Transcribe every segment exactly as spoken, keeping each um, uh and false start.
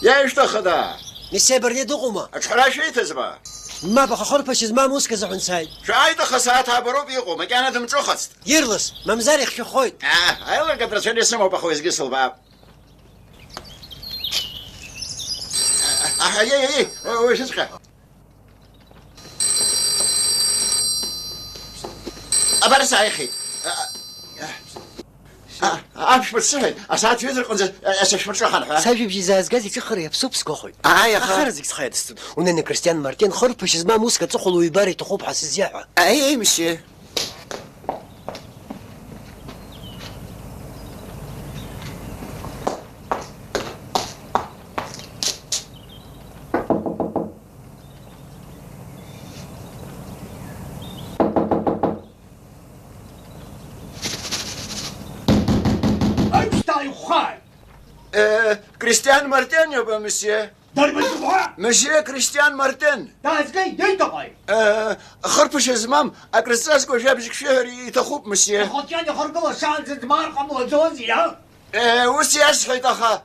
Иаишәҭахыда? Месье Барне дыҟоума? Аҿҳәара шәеиҭазма? Мап, аха хырԥашьа змам уск азыҳәан сааит. Шәааит, аха сааҭ ааба роуп иҟоу, макьана дымҿыхацт. Ирлас, мамзар ихьшәахоит. Аа, аилыргатә рацәаны исымоуп, аха уеизгьы сылбаап. Аҳ, аиеи, аиеи, уи, уи шәыҵәҟьа. Абар сааихьеит. А, а, а, аԥшәма дсыҳәеит, асааҭ ҩыза рҟынӡа, а, сышәмырҿахан ҳәа. Сажәабжь изаазгаз иҿыхара иаԥсоуп сгәахәит. Ааи, аха. Ахара зегь схаиадысҭоит. Унани Кристиан Мартен хырԥашьа змам уск аҵыхәала уҩбар иҭахуп ҳәа сызиаҳәа. Аиеи, месье. Аҩсҭаа ихәхааит! Э, Кристиан Мартен иоума, месье? Дарбан дыҟоу? Месье Кристиан Мартен. Даазгеит, деиҭаҟаи? Э, хырԥашьа змам, акрызҵазкуа жәабжьк шәыҳәар иҭахуп, месье. Ихәыҷы ихыргыло шаанӡа дмаар ҟамлаӡози, а? Э, ус иасҳәеит, аха.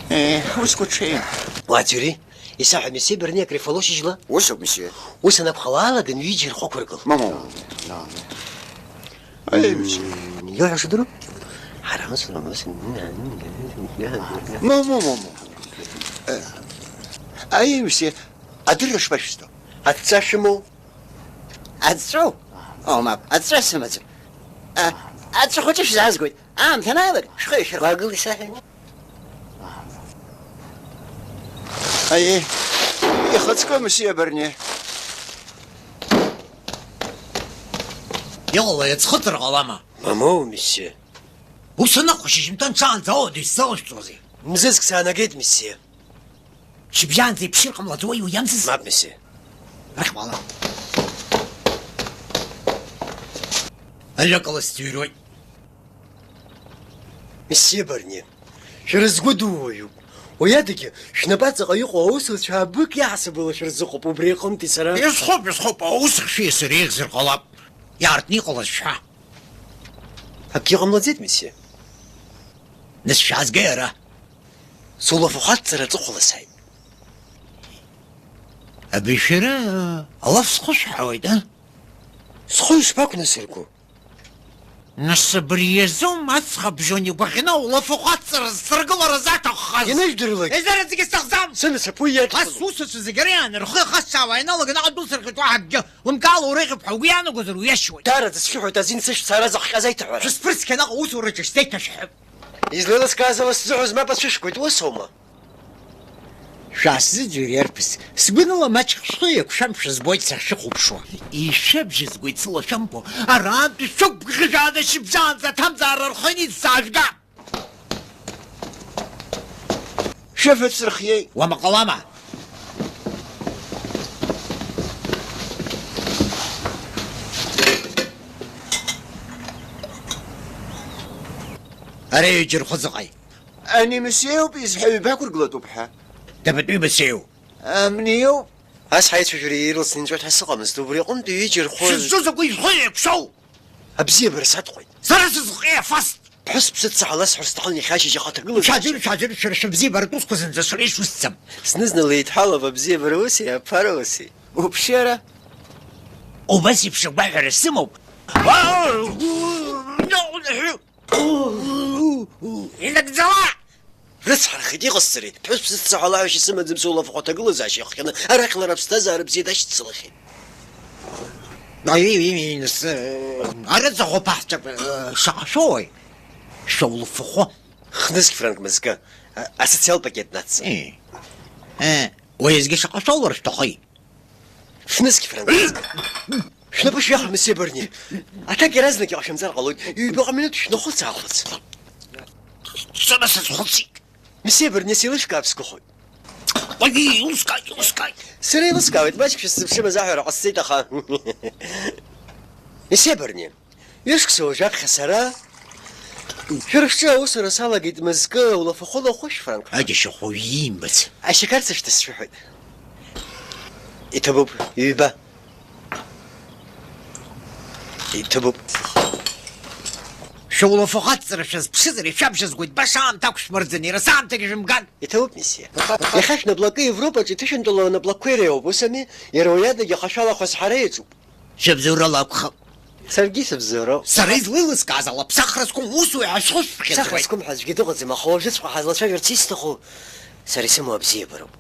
Э, ус кәыҽеим. Уаӡәри? Исаҳәа, месье Берни акрифало шьыжьла? Усоуп, месье. Ус анакәхалаалак, ҩыџьа ирхәы ақәыргыл. Мамоу. Аиеи, месье. Иуҳәаша дыруп? Ҳара ус, ус. Мамоу, мамоу. Э, аиеи, месье, адырра шԥашәысҭо? Адҵа шәымоу? Адҵоу? О, мап, адҵа сымаӡам. А, адҵа хәыҷы шәзаазгоит. Аамҭа анааилак, шәхы ишәырхәагыл исаҳәа. Аиеи, ихаҵкы, месье Берни. Иҟалеи, аӡхыҵра ҟалама? Мамоу, месье. Ус анакәха, шьыжьымҭан шаанӡа ауадаҩ сзалышәҵозеи? Мзызк саанагеит, месье. Шьыбжьаанӡа иԥшыр ҟамлаӡои уи амзызк? Мап, месье. Арахь уаала. Ажәакала, сӡырҩуеит. Месье Барни, шәара згәы дууаҩуп. Уи адагьы, шәнапаҵаҟа иҟоу аусуцәа абык иаҳасабала шәырзыҟоуп, убри аҟынтәи сара. Изхоуп, изхоуп, аус хшәи сареи еиӷьзар ҟалап. Иаартны иҟалаз шәҳәа. Акгьы ҟамлаӡеит, месье. Нас шәаазгеи ара? Сулафахәы аҵара аҵыхәала сааит. Абри шәара алаф схышәҳауеит, а? Схы ишԥақәнасырго? Нас абри иазоума аҵх абжьон игәаӷьны улафахәы аҵара зсыргылара заҭаххаз? Ианажәдырлак. Еизара зегьы сҭахӡам! Сынасыԥ уи иарҭ. Ас усуцәа зегьы ара иаанырхо ихасҵаауа ианалага наҟ дәылсырхеит уаҳа акгьы. Лымкаала уреиӷьуп ҳәа угәы иаанагозар уиашьуеит. Даараӡа сшәыҳәоит азин сышәцара заҟҟаз аиҭаҳәара. Шәысԥырцқьа наҟ аусураҿы шәзеиҭашәҳәап. Излеилыскааз ала сзыҳәоз мап ацәышәкуеит, усоума? Шәаасзыӡырҩ, арԥыс, сгәаныла маҷк шәхы еиқәшәам шәызбоит сахьшәыхәаԥшуа. Ишәыбжьызгоит сылашәамкәа, арантәи шәықәгәыӷьаада шьыбжьаанӡа аҭамзаара рхы аниҵ саажәга! Шәыфатә сырхиеит. Уамаҟалама? Ара ҩыџьа рхәы зыҟаи? Ани Месеиоуп изҳәа ҩба ақәыргылатәуп ҳәа. Дабатәи Месеиу? Амни иоуп. Ас ҳаицәажәара ирласны инҵәоит ҳәа сыҟамызт, убри аҟынтә ҩыџьа рхәы. Шәызҿыз агәы ишәхы еиқәшәоу! Абзиабара саҭҟәеит. Сара сызхҟьеи афаст! Ԥҳәыс ԥсыццаҳа ласҳәар сҭахын иахьа ашьыжь ахаҭагылазаашьа. Шәаӡәыр, шәаӡәыр, шәара шәыбзиабаратә усқәа зынӡа сара ишәысӡам. Зны-зынла еидҳәалап абзиабара уси, аԥара уси. Уԥшьара. Убас еиԥш агәаҳәара сымоуп. Инагӡала! Рыцҳархеит, иҟасҵарит? Ԥҳәыс ԥсыццаҳа лаҳәашьа сымаӡам, сулафахәы аҭагылазаашьа иахҟьаны, арахь лара аԥсҭазаара бзиа дашьцылахьеит. Аиеи, нас, э, арыцахә аԥаҳҵап, э, шаҟа шәоуеи? Шәоулафахәы. Хнызқь франк мызкы, а, асоциал пакет нацҵа. Э, э, уеизгьы шаҟа шәоулар шәҭахеи? Шәнызқь франк мызкы. Шәнапы шәиаха, месье Барни. Аҭак иаразнак иҟашәымҵар ҟалоит. Ҩбаҟа минуҭ шәнахәыц-аахәыц. Сара сазхәыцит. Месье Барни, сеилышәкаап сгәахәуеит. Уаҩы, илыскааит, илыскааит. Сара еилыскаауеит, маҷк шәысзыԥшымыз аҳәара ҟасҵеит, аха. Месье Барни, ҩышықәса уажәаԥхьа сара шәара шәҿы аусура салагеит мызкы улафахәы лахәышә франк. Аџьашьахә уаҩы иимбац. Ашьақар сышәҭысшәыҳәоит. Иҭабуп, ҩба. Иҭабуп. Улафахәы ацҵара шәазԥшызар, ишәабжьазгоит, баша аамҭа ақәшәмарӡын, иара саамҭагьы шәымган. Иҭабуп, месье. Иахьа шәнапылакы Европаҿы иҭышәынтәалоу анапылакқәа иреиуоуп, ус ами? Иара уи адагьы ахашәалахәы азҳара иаҿуп. Шәыбзоурала акәхап. Саргьы сыбзоуроуп. Сара излеилыскааз алаԥсахра зқәым усуҩ ҳәа шәхышәхьыӡуеит. Сахра зқәым ҳәа аӡәгьы дыҟаӡам, аха уажәыҵәҟьа ҳазлацәажәарц исҭаху сара исымоу абзиабароуп.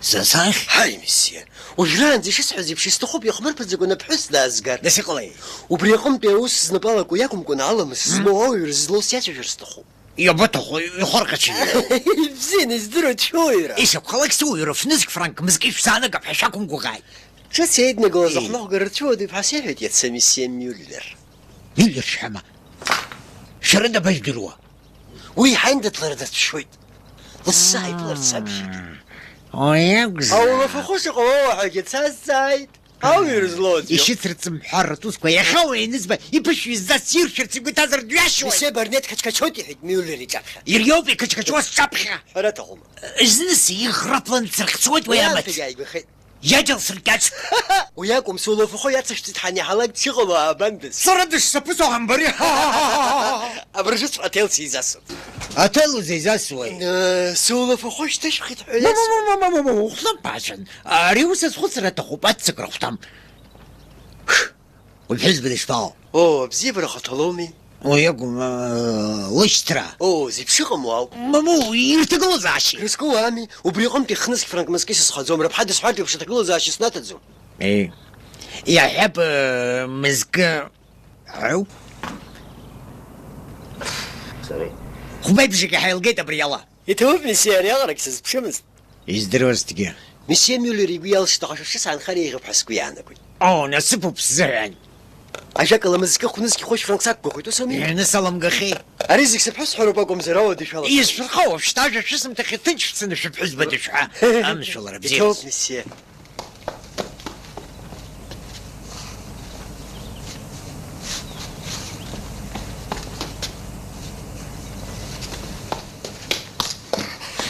Са сахь? Ҳаи, месье, уажәраанӡа ишысҳәаз еиԥш, исҭахуп ихмырԥаӡакәа аԥҳәыс даазгар. Нас иҟалеи? Убри аҟынтәи аус знапы алаку иакәымкәаны, аламыс змоу ауаҩ рзы злоу сиацәажәар сҭахуп. Иабаҭаху, ихәархацәа иоуп. Ибзианы издыруеит шәуаҩра. Ишакәхалак сыуаҩра фнызқь франк мызкы ишәзаанагап ҳәа шәақәымгәыӷааит. Ҿыц еиднагылаз Ии. Ахәмаҟәгара рцәыуадаҩуп ҳәа сеиҳәеит иацы месье Мюллер. Мюллер шәҳәама? Шәара дабажәдыруа? Уи ҳаиндаҭлара дацәшәоит. Лассы ҳаиԥыларц сабжьеит. Уи акәзар. Аулафахәы шаҟа уоуаҳәагьы дсазҵааит. Ауаҩ рызлоуӡәӡәо. Ишьыцырҵымҳәар ртәызқәа иахьа уи аҩнызба иԥышәа иззассиршәарц игәы иҭазар дҩашьоит. Месье Барнет қачқачоит, иҳәеит Мюллер иҿаԥхьа. Иара иоуп иқачқачуа сҿаԥхьа. Ҳәара аҭахума? Зны сиӷраплан дсырхцуеит уи амаҭ. Уи аамҭагьы ааигәахеит. Иаџьал сыркьаҿ. Уи акәым, сулафахәы иацышәҵеит ҳаниҳалак дшыҟало аабандаз. Сара дышсаԥысо ҳамбари. Абыржәыҵәҟьа аҭел сизасуп. Аҭел узеизасуеи? Э, сулафахәы шьҭышәхит ҳәа Ма, ма, иацу- ма, ма, ма, ма, ма, ухәнап, Ԥацәан. Ари ус азхәыцра аҭахуп, аццакра хәҭам. Уи ԥҳәызба дышԥаҟоу? О, абзиабара хаҭалоуми? Уи акәым, аа, лышьҭра. О, зеиԥшыҟам уаауп. Мамоу, ирҭагылазаашьеи? Рызкы уаами, убри аҟынтәи хнызқь франк мызкы исызхаӡом, рыԥҳа дысҳәартә еиԥш аҭагылазаашьа снаҭаӡом. Еи, иаҳҳәап, э, мызкы, ау? Хәмеибжак иҳаилгеит абри ала. Иҭабуп, месье, ариаҟарагь сазыԥшымызт. Издыруазҭгьы. Месье Мюллер игәы иалсит, аха шәыԥсы саанхар еиӷьуп ҳәа сгәы иаанагоит. О, насыԥуп сзыҳәан. Ажәакала, мызкы хәнызқь хәышә франк сақәгәыӷуеит, ус ами? Ианысаламгахьеи? Ари зегь сыԥҳәыс ҳәароуп акәымзар, ауадаҩ шәалахәын. Исшәырхао, шьҭа шәа шәысымҭахь ҭынч шәцаны шәыԥҳәызба дышәҳәа. Амшәалара бзиа. Иҭоуп, месье.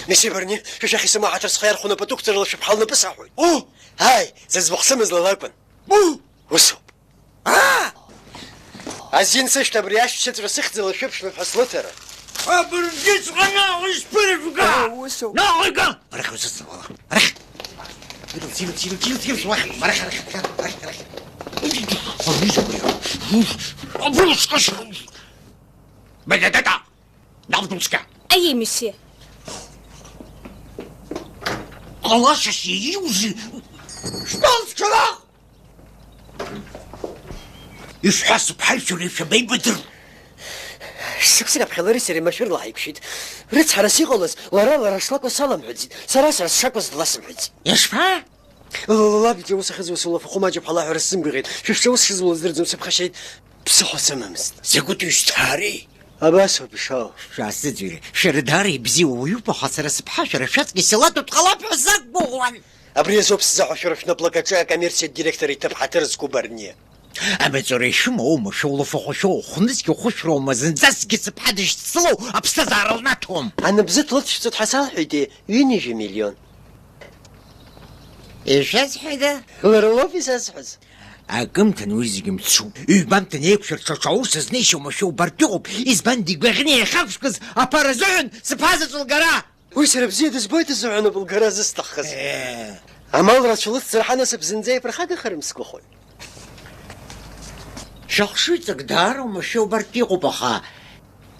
Месье Барни, шәа шәахь исымоу ҳаҭыр схы иархәаны патуқәҵарала шәыԥҳа лнапы саҳәоит. О! Ааи, зыӡбахә сымаз ла лакәын. О! Ус ауп. Аа! Азин сышәҭ, абри ашәшьыҵәра сыхьӡала шәыԥшәма ҳәа слыҭара. Абыржәыҵәҟьа наҟ ишԥыржәга? О, ус ауп. Наҟ ига! Арахь усыцны уала. Арахь! Идыл, идыл, идыл, идыл, идыл, уахь. Арахь, арахь, арахь, арахь, арахь. Абри скажи. Бададада! Далдулска! Аиеи, месье. Ҟалашьас ииузеи? Стәалҵ, џьарах! Ишәҳәа сыԥҳаи шәареи шәабеибадыр! Шықәсык аԥхьа лареи сареи машәырла ҳаиқәшәеит. Рыцҳарас иҟалаз, лара лара шлакәыз саламҳәаӡеит, сара сара сшакәыз дласымҳәаӡеит. Ишԥа? Ла-, ла-, лаб иҿы ус ахьыӡуа сулафахәы маҷуп ҳәа лаҳәара сзымгәаӷьит. Шәышәшьа ус шызулаз дырӡом, сыԥхашьеит, ԥсыхәа сымамызт. Закәытә ҩсҭаари! Абас ауп ишаау. Шәаасзыӡырҩы, шәара даара ибзиоу уаҩуп, аха сара сыԥҳа шәара шәаҵкыс илаҭәо дҟалап ҳәа сақәгәыӷуан. Абри азоуп сзаҳәо шәара шәнаплакаҿы акоммерциатә директор иҭыԥ ҳаҭыр зқәу Барниа. Амаҵура ишәымоу аума, шәулафахәы шәоу, хәнызқь ухәышәроума, зынӡаскгьы сыԥҳа дышьцылоу аԥсҭазаара лнаҭом. Аныбзыҭ лыцәҵоит ҳәа салҳәеитеи, ҩынҩажәа миллион. Ишәасҳәада? Лара лоуп исазҳәаз. Акымҭан уи зегьы мцуп. Ҩбамҭан еиқәшәырҽо аус азнеишьоу машәа убартә иҟоуп. Избан дигәаӷьны иахьақәшәкыз аԥара азыҳәан сыԥҳа заҵә лгара? Уи сара бзиа дызбоит азыҳәаноуп лгара зысҭаххаз. Е. Амал рацәа лыцзар ҳанасыԥ зынӡа иаԥырхагахарым сгәахәын. Шәыхшыҩҵак даара оумашәа убартә иҟоуп, аха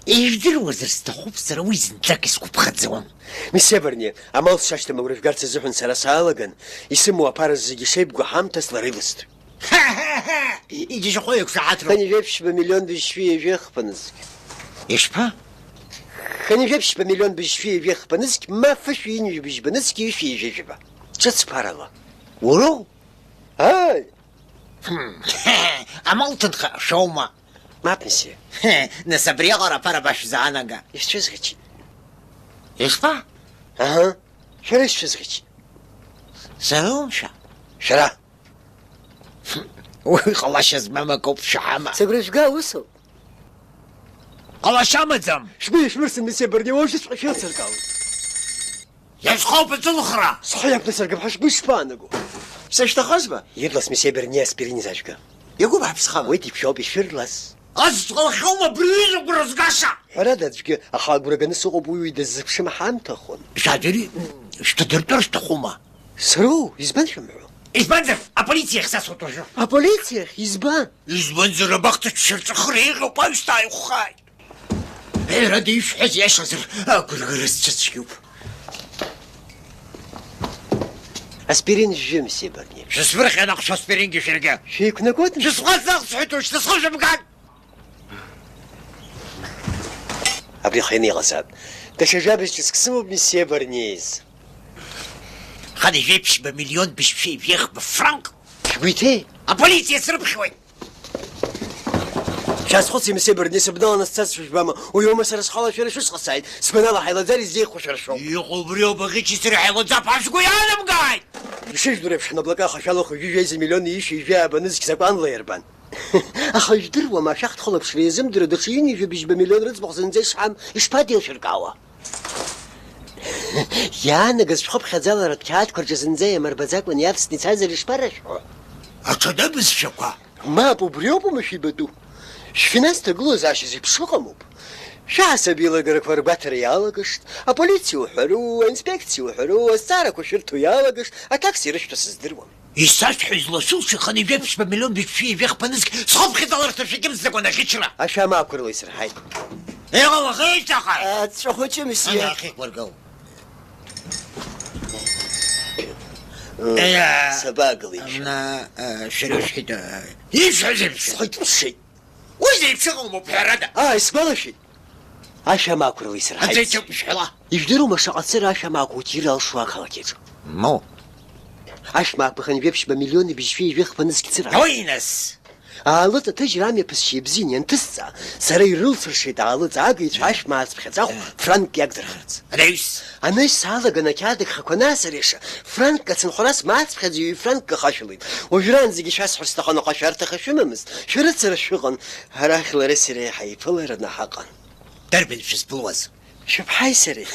ижәдыруазар сҭахуп, сара уи зынӡак исгәаԥхаӡом. Месье Барнье, амал сшашьҭам агәра шәгарц азыҳәан сара саалаган, исымоу аԥара зегьы шеибгоу ҳамҭас лара илысҭоит. Ҳа-ҳа-ҳа! Иџьашьахәы еиқәшаҳаҭроуп. Хынҩажәеиԥшьба миллион быжьшәи ҩажәи хԥа нызқь. Ишԥа? Хынҩажәеиԥшьба миллион быжьшәи ҩажәи хԥа нызқь, ма фышәи ҩынҩажәи быжьба нызқь ҩышәи ҩажәи жәаба. Ҿыц ԥарала. Уроу? Ааи! Хм. Амал ҭынха шәоума? Мап, месье. Нас абриаҟара аԥара башәзаанага. Ишәцәызӷьычит. Ишԥа? Аҳа. Шәара ишәцәызӷьычит. Сара умшәа? Шәара. Уи ҟалашьа змам акоуп шәаҳама. Сыгәра шәга, усоуп. Ҟалашьа амаӡам! Шәгәы ишәмырсын, месье Барнье, уажәыҵәҟьа шәеилсыркаауеит. Иазхоуп аҵылхра! Схы иақәнасыргап ҳәа шәгәы ишԥаанаго? Сышәҭахызма? Ирлас месье Берни аспирин зажәга. Иагәы бааԥсхама? Уи диԥшьоуп ишәырлас. Ас сҟалахьоума абри аҩыза агәра згаша? Ҳәарада аӡәгьы, аха агәра ганы сыҟоуп, уи дазыԥшым ҳамҭахон. Шәаӡәыр, шәҭадыртәар шәҭахума? Сароу, избан шәымҳәо? Избанзар, аполициахь сасуеит уажәы. Аполициахь? Избан? Избанзар, абахҭаҿ шәырҵәахыр еиӷьуп, аҩсҭаа иӷәӷәааит. Ҳәарада, ишәҳәаз иашазар, агәырӷьара сцәыцәгьоуп. Аспирин жәымси, Барни. Шәысвырхиа наҟ шәаспирингьы шәаргьы. Шәеиқәнагоит? Шәысҟәаҵ наҟ сҳәеит, шәысхышәымган! Абри хәа иҟазаап. Даҽа жәабжь ҿыцк сымоуп, месье Барниез. Хада жәеиԥшьба миллион быжьшәи жәеихба франк. Шәгәы иҭеи? Аполициа срыԥхьуеит. Шәазхәыци, месье Барни, сыбналаны сцарц шәыжәбама? Уи аума сара схала шәара шәышҟа сааит. Сбанала ҳаилаӡар изеиӷьу шәара шәоуп. Иҟоу убриоуп, аӷьычи сареи ҳаилаӡап ҳәа шәгәы иаанамгааит! Ишыжәдыруеиԥш, ҳнаблакы ахашәалахәы ҩажәа ҩеиза миллион ишьи жәаҩа абанызқь закәанла иарбан? Аха ижәдыруама, ашәахтә хылаԥшра иазымдыруа даҽа ҩынҩажәа быжьба миллион рыӡбахә зынӡа ишҳам ишԥадеилшәыркаауа? Иаанагаз шәхыԥхьаӡаларатә қьаадқәа рҿы зынӡа иамырбаӡакәан иавсны ицазар ишԥарашәҳәо? Аҽада бызшәақәа! Мап, убриоуп, умашәибатәу. Шәфинанстә ҭагылазаашьа зеиԥш ыҟамоуп. Шәаҳасаб еилагарақәа ргәаҭара иалагашт, аполициа уҳәару, аинспекциа уҳәару, азҵаарақәа шәырҭо иалагашт, атакси рышәҭо сыздыруам. Исашәҳәоз ласу шәиханы ижәеиԥшьба миллион быжьшәи ижәеихԥа нызқь схыԥхьаӡаларҭа шәагьымсӡакәан аӷьычра. Ашәамаақәа рыла исырҳаит. Иҟалахеишь аха? Аҵәахәыҷы, месье. Ана ахьықәбыргыл. Э, сабагылеи, мшәан? Ана, э, шәара ишәҳәеит, э, ишәҳәаз еиԥш. Схы иҭшеит. Уи зеиԥш ыҟоума, ҳәарада? Аа, исгәалашәеит. Ашәамаақәа рыла исырҳаит. Аӡәы иҭыԥ шәҳәала. Ижәдыруама шаҟа цыра ашәамаақәа уҭира алшо ақалақь аҿы? Моу. Ашәмаақәа хынҩеиԥшьба миллиони быжьшәи ижәеихԥа нызқь цыра. Уи нас! Аалыҵ аҭыжьра амҩаԥысшьа ибзиан ианҭысҵа, сара ирылсыршеит аалыҵ агыҩцәа ашә маацԥхьаӡахә франкк иагдырхарц. Анаҩс! Анаҩс саалаган ақьаад агхақәа анасыриаша, франкк ацынхәрас маацԥхьаӡа ҩ-франкк ахашәалеит. Уажәраанӡагьы шәасҳәар сҭахын, аха шәарҭаха шәымамызт, шәарыцара шәыҟан, арахь лареи сареи ҳаиԥылараны ҳаҟан. Дарбан шәызԥылуаз? Шәыԥҳаи сареи.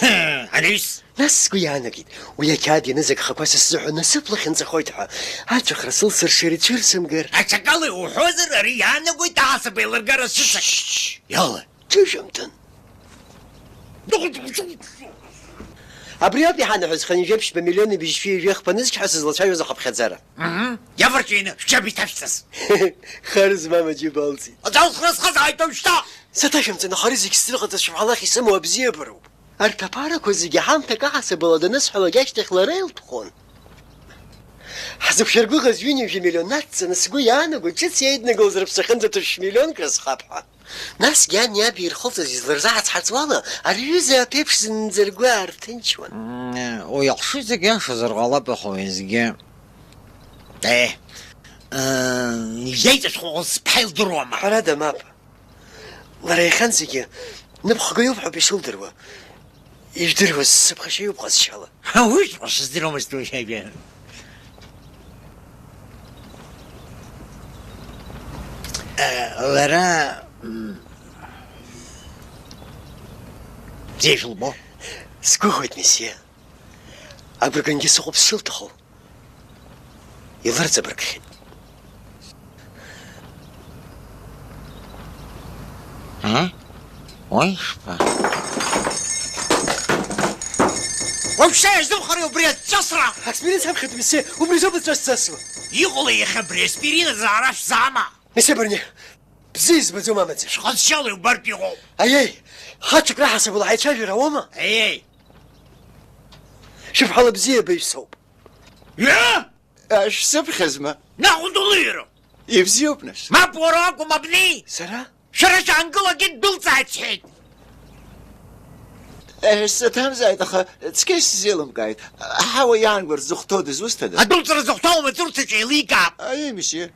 Анаҩс! Нас сгәы иаанагеит, уи ақьаад ианыз агхақәа са сзыҳәан насыԥла хьанҵахоит ҳәа. Аҵәахра сылсыршар ицәырсымгар. Аҽакала иуҳәозар, ари иаанагоит аҳасаб еилыргара сыцәа. Шш! Иала! Ҽыжәымҭан! Абри ауп иҳанаҳәоз хынҩажәеиԥшьба миллиони быжьшәи ҩажәи хԥа нызқь ҳәа сызлацәажәоз ахыԥхьаӡара. Мгм. Иаварҵәины шәџьаба иҭашәҵаз. Хар змам аџьабалҵит. Аӡалхра схазааит уажәшьҭа! Саҭашәымҵан, аха ари зегь сзыҟаҵаз шәыбӷалахь исымоу абзиабароуп. Арҭ аԥарақәа зегьы ҳамҭак аҳасабала данысҳәалак ашьҭахь лара илтәхон. Ҳзықәшәыргәыӷыз ҩынҩажәа миллион нацҵаны сгәы иаанаго, ҿыц иеиднагылаз рыԥсы ахьынӡаҭашә миллионк рызхап ҳәа. Насгьы ани аби ирхылҵыз излырзаҳацҳарц уала, ари аҩыза аԥеиԥш зынӡа ргәы аарҭынчуан. Мм, уи ахшыҩ зегь иашазар ҟалап, аха уеизгьы. Е, э, иеиҵашәхәҟаз сԥҳа илдыруама? Ҳәарада, мап. Лара иахьанӡагьы ныԥхгаҩуп ҳәа ишылдыруа. Ижәдыруаз сыԥхашьа иоуп ҟазшьала. Ҳа, уи шәҟәа сыздыруамызт уи иажәа. Э, лара, м, бзиа шәылбо? Сгәыӷуеит, месье. Абыргангьы сыҟоуп сшылҭаху. Илырҵабыргхьеит. А? Уи ишԥа? Вообще, изымхари убри аҵәҵәасра? Аспирин саԥхьоит, месье, убри азоуп аҵәҵәа сҵасуа. Иҟалеи иахьа абри аспирин азаара шәзаама? Месье Барни, бзиа избаӡом амаӡа. Шәҟазшьала иубартә иҟоуп. Аиеи, хаҵәык раҳасабала ҳаицәажәар ауама? Аиеи. Шәыԥҳа лыбзиабаҩ соуп. Иа? Шәсыԥхьазма? Наҟ удәылҩру? Ибзиоуп, нас. Мап, уара акәым, абни! Сара? Шәара шәаангыл, акы ддәылҵааит, сҳәеит! Э, саҭамзааит, аха цқьа исзеилымкааит. Аҳауа иаангәа рзыхәҭоу дызусҭада? Адәылҵра зыхәҭоу амаҵурҭаҿы еиликаап. Аиеи, месье.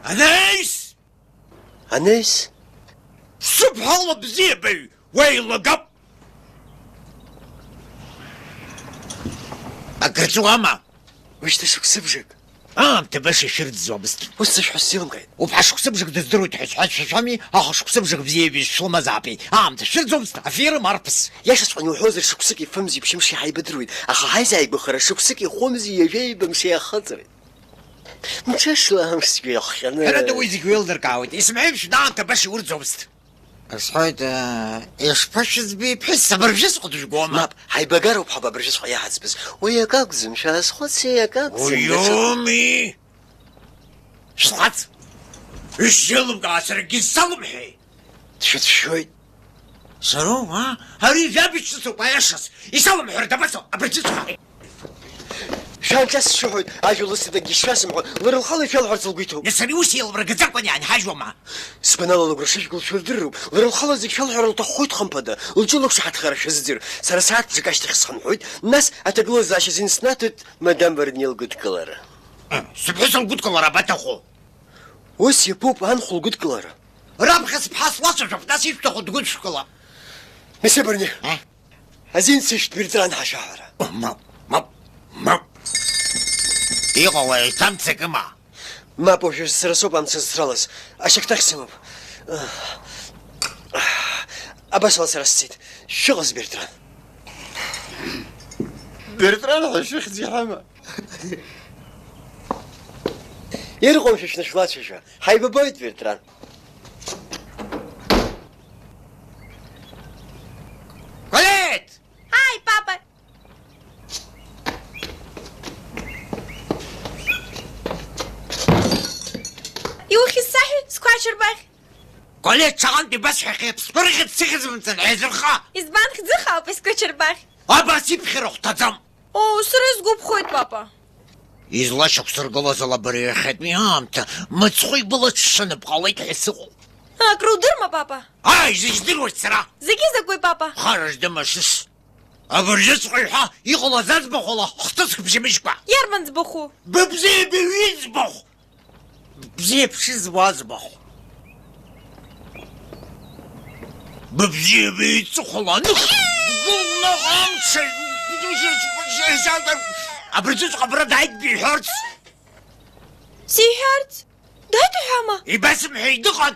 Анаҩс! Анаҩс? Сыԥҳа лыбзиабаҩ! Уеилагап! Акыр ҵуама? Уи шьҭа шықәсыбжак. Аамҭа баша шәырӡӡомызт. Ус сышәҳәо сзеилымкааит. Уԥҳа шықәсыбжак дыздыруеит ҳәа сҳәа-, сҳәашәами, аха шықәсыбжак бзиа ибжәшәлымазаапеи? Аамҭа шәырӡомызт, аферым арԥыс. Иашаҵәҟьаны иуҳәозар, шықәсыки фымзи ԥшьымши ҳаибадыруеит, аха ҳаизааигәахара шықәсыки хәымзи ҩажәеи ҩба мши ахыҵуеит. Мҽышла амшцәгьа иахҟьаны. Ҳәарада, уи зегь уеилдыркаауеит. Исымҳәеи, шәнаамҭа баша иурӡомызт. Сҳәоит, э, ишԥашәызбеи, ԥҳәыс, абыржәысҟатә жәгома? Мап, ҳаибагароуп ҳаб абыржәысҟа иаҳаӡбыз. Уи акы акәӡам, шәаазхәыци, акы акәӡам, даҽа- Уиоуми? Шәхаҵ! Ишәзеилымкаа саргьы сзалымҳәеи? Дшәыцәшәоит. Сароума? Ари жәабжь ҿыцуп, аиашаз. Исалымҳәар дабацо, абыржәыҵәҟьа? Шәанҿас сшәыҳәоит, ажәа лысҭадагьы шәасымҳәо, лара лхала ишәалҳәарц лгәы иҭоуп. Нас ари ус еилмыргаӡакәан иаанҳажьуама? Сгәанала лыгәра шыжәго шәырдырроуп, лара лхала зегь шәалҳәар лҭаххоит, хымԥада, лҿы лықәшаҳаҭхара шәазыӡыр, сара сааҭ бжак ашьҭахь схынҳәуеит, нас аҭагылазаашьа азин снаҭоит, мадам Варни лгәыдкылара. Ы, сыԥҳәыс лгәыдкылара абаҭаху? Ус иаԥуп анхә лгәыдкылара. Раԥхьа сыԥҳа слацәажәап, нас ишәҭаху дгәыдшәкыла. Месье Барни, а? Азин сышәҭ, Бертран ҳашәаҳәара. Мап, мап, мап. Иҟалеи, ҭамцакыма? Мап, уажәы сара соуп амца зцралаз. Ашьаҭахь сымоуп. Абас ала сара сцеит. Шәыҟаз, Бертран. Бертран ҳәа шәыхьӡ иҳама? Ирҟәымшәышәны шәлацәажәа. Ҳаибабоит, Бертран. Колет! Ҳаи, папа! Иухьыз саҳәеи, сқәачырбаӷь? Колет, шаҟантә ибасҳәахьеи, аԥсқәа рыхьӡ сыхьӡымҵан, еизырха! Избан хьӡыхаауп, сқәачырбаӷь? Абас иԥхьара хәҭаӡам! Оо, сара исгәаԥхоит, папа. Излашьақәсыргылаз ала абри иахьатәи аамҭа мыцхәы ибылаҽҽаны бҟалеит ҳәа сыҟоуп. Акрудырма, папа? Ааи, зегь здыруеит сара! Зегьы закәи, папа? Хара ждым ашыш! Абыржәыҵәҟьа иҳәа иҟалаз аӡбахә ала хҭыск бжьамыжькәа! Иарбан ӡбахәу? Быбзиабаҩ иӡбахә! Бзиа бшызуа аӡбахә. Быбзиабаҩ иҵыхәала анык, бгылнаҟ амца, абыржәыҵәҟьа абра дааит биҳәарц. Сиҳәарц? Дааит уҳәама? Ибасымҳәеи, дыҟан.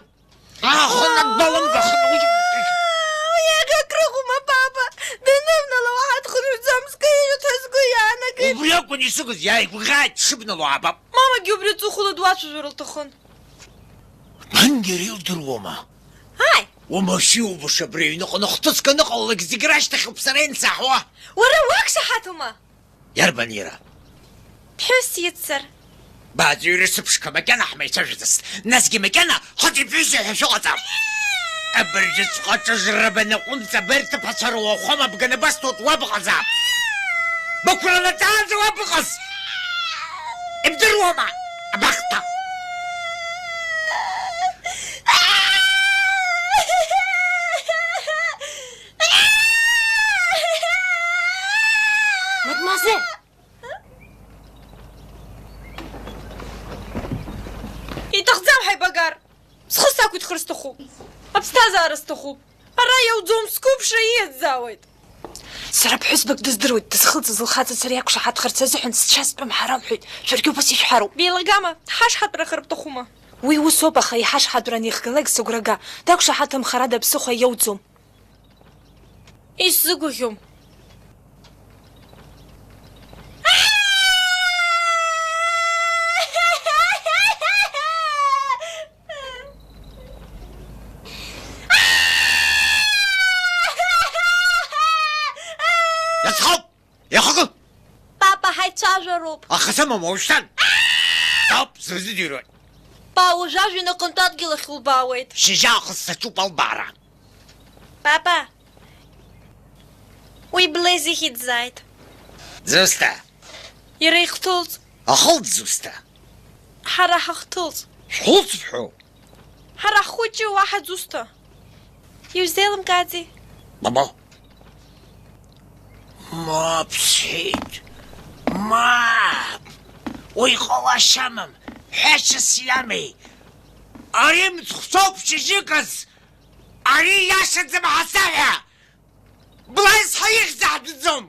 Ахы надбалымгахын. Уи акрыҟоума, папа? Даныбнала уаҳа дхынҳәӡом, скаижьуеит ҳәа сгәы иаанагеит. Убри акәын исыгыз, иааигәаӷьааит дшыбнало аабап. Мамагьы убри аҵыхәала дуацәажәар лҭахын. Ангьы илдыруама? Ааи! Уамашәа иубаша абри аҩныҟа ныхҭыск аныҟалалак зегь рашьҭахьоуп сара иансаҳауа. Уара уақәшаҳаҭума? Иарбан иара? Ԥҳәыс иццар. Бааӡәыр сыԥшқа, макьана ҳмеицәажәаӡацт. Насгьы макьана хыҵи-ԥҳәыси ҳәа шәыҟаҵап. Абыржәыҵәҟьа аҿыжра банаҟәымҵ, абарҭ аԥацәа руахәама бганы басҭоит, уа быҟазаап. Бықәра наӡаанӡа уа быҟаз! Ибдыруама? Абахҭа! Мадмуазель! Иҭахӡам ҳаибагар! Схы сақәиҭхар сҭахуп. Аԥсҭазаара сҭахуп. Ара иауӡом, сқәыԥшра ииаӡаауеит. Сара ԥҳәызбак дыздыруеит, дызхылҵыз лхаҵацәа иақәшаҳаҭхарц азыҳәан сцәа стәым ҳара лҳәеит. Шәаргьы убас ишәҳәароуп. Беилагама, ҳашҳатәрахар бҭахума? Уи усоуп, аха иҳашҳатәра анихгалак сыгәра га, дақәшаҳаҭымхар ада ԥсыхәа иоуӡом. Исзыгәаӷьуам. Иацхауп! Иахакы! Папа, ҳаицәажәароуп. Аха сымам уажәшьҭан! Ауп, сырзыӡырҩуеит. Па, уажә ажәҩан аҟынтә адгьыл ахь улбаауеит. Шьыжьаахыс саҿуп албаара. Папа, уи Бле зегьы дҵааит. Ӡысҭа! Иара ихҭылҵ. Ахылҵ ӡысҭа! Ҳара ҳахҭылҵ. Шәхылҵ бҳәоу? Ҳара ҳхәыҷы уаҳа ӡысҭа. Иузеилымкааӡеи? Бабо! Мап, сҳәеит, мап! Уи ҟалашьа амам, ҳәашьас иамеи? Ари мцхәцоуп шьыжьыказ! Ари иашаӡам ҳасаҳәа! Блаис ҳәа ихьӡ ҳдәӡом!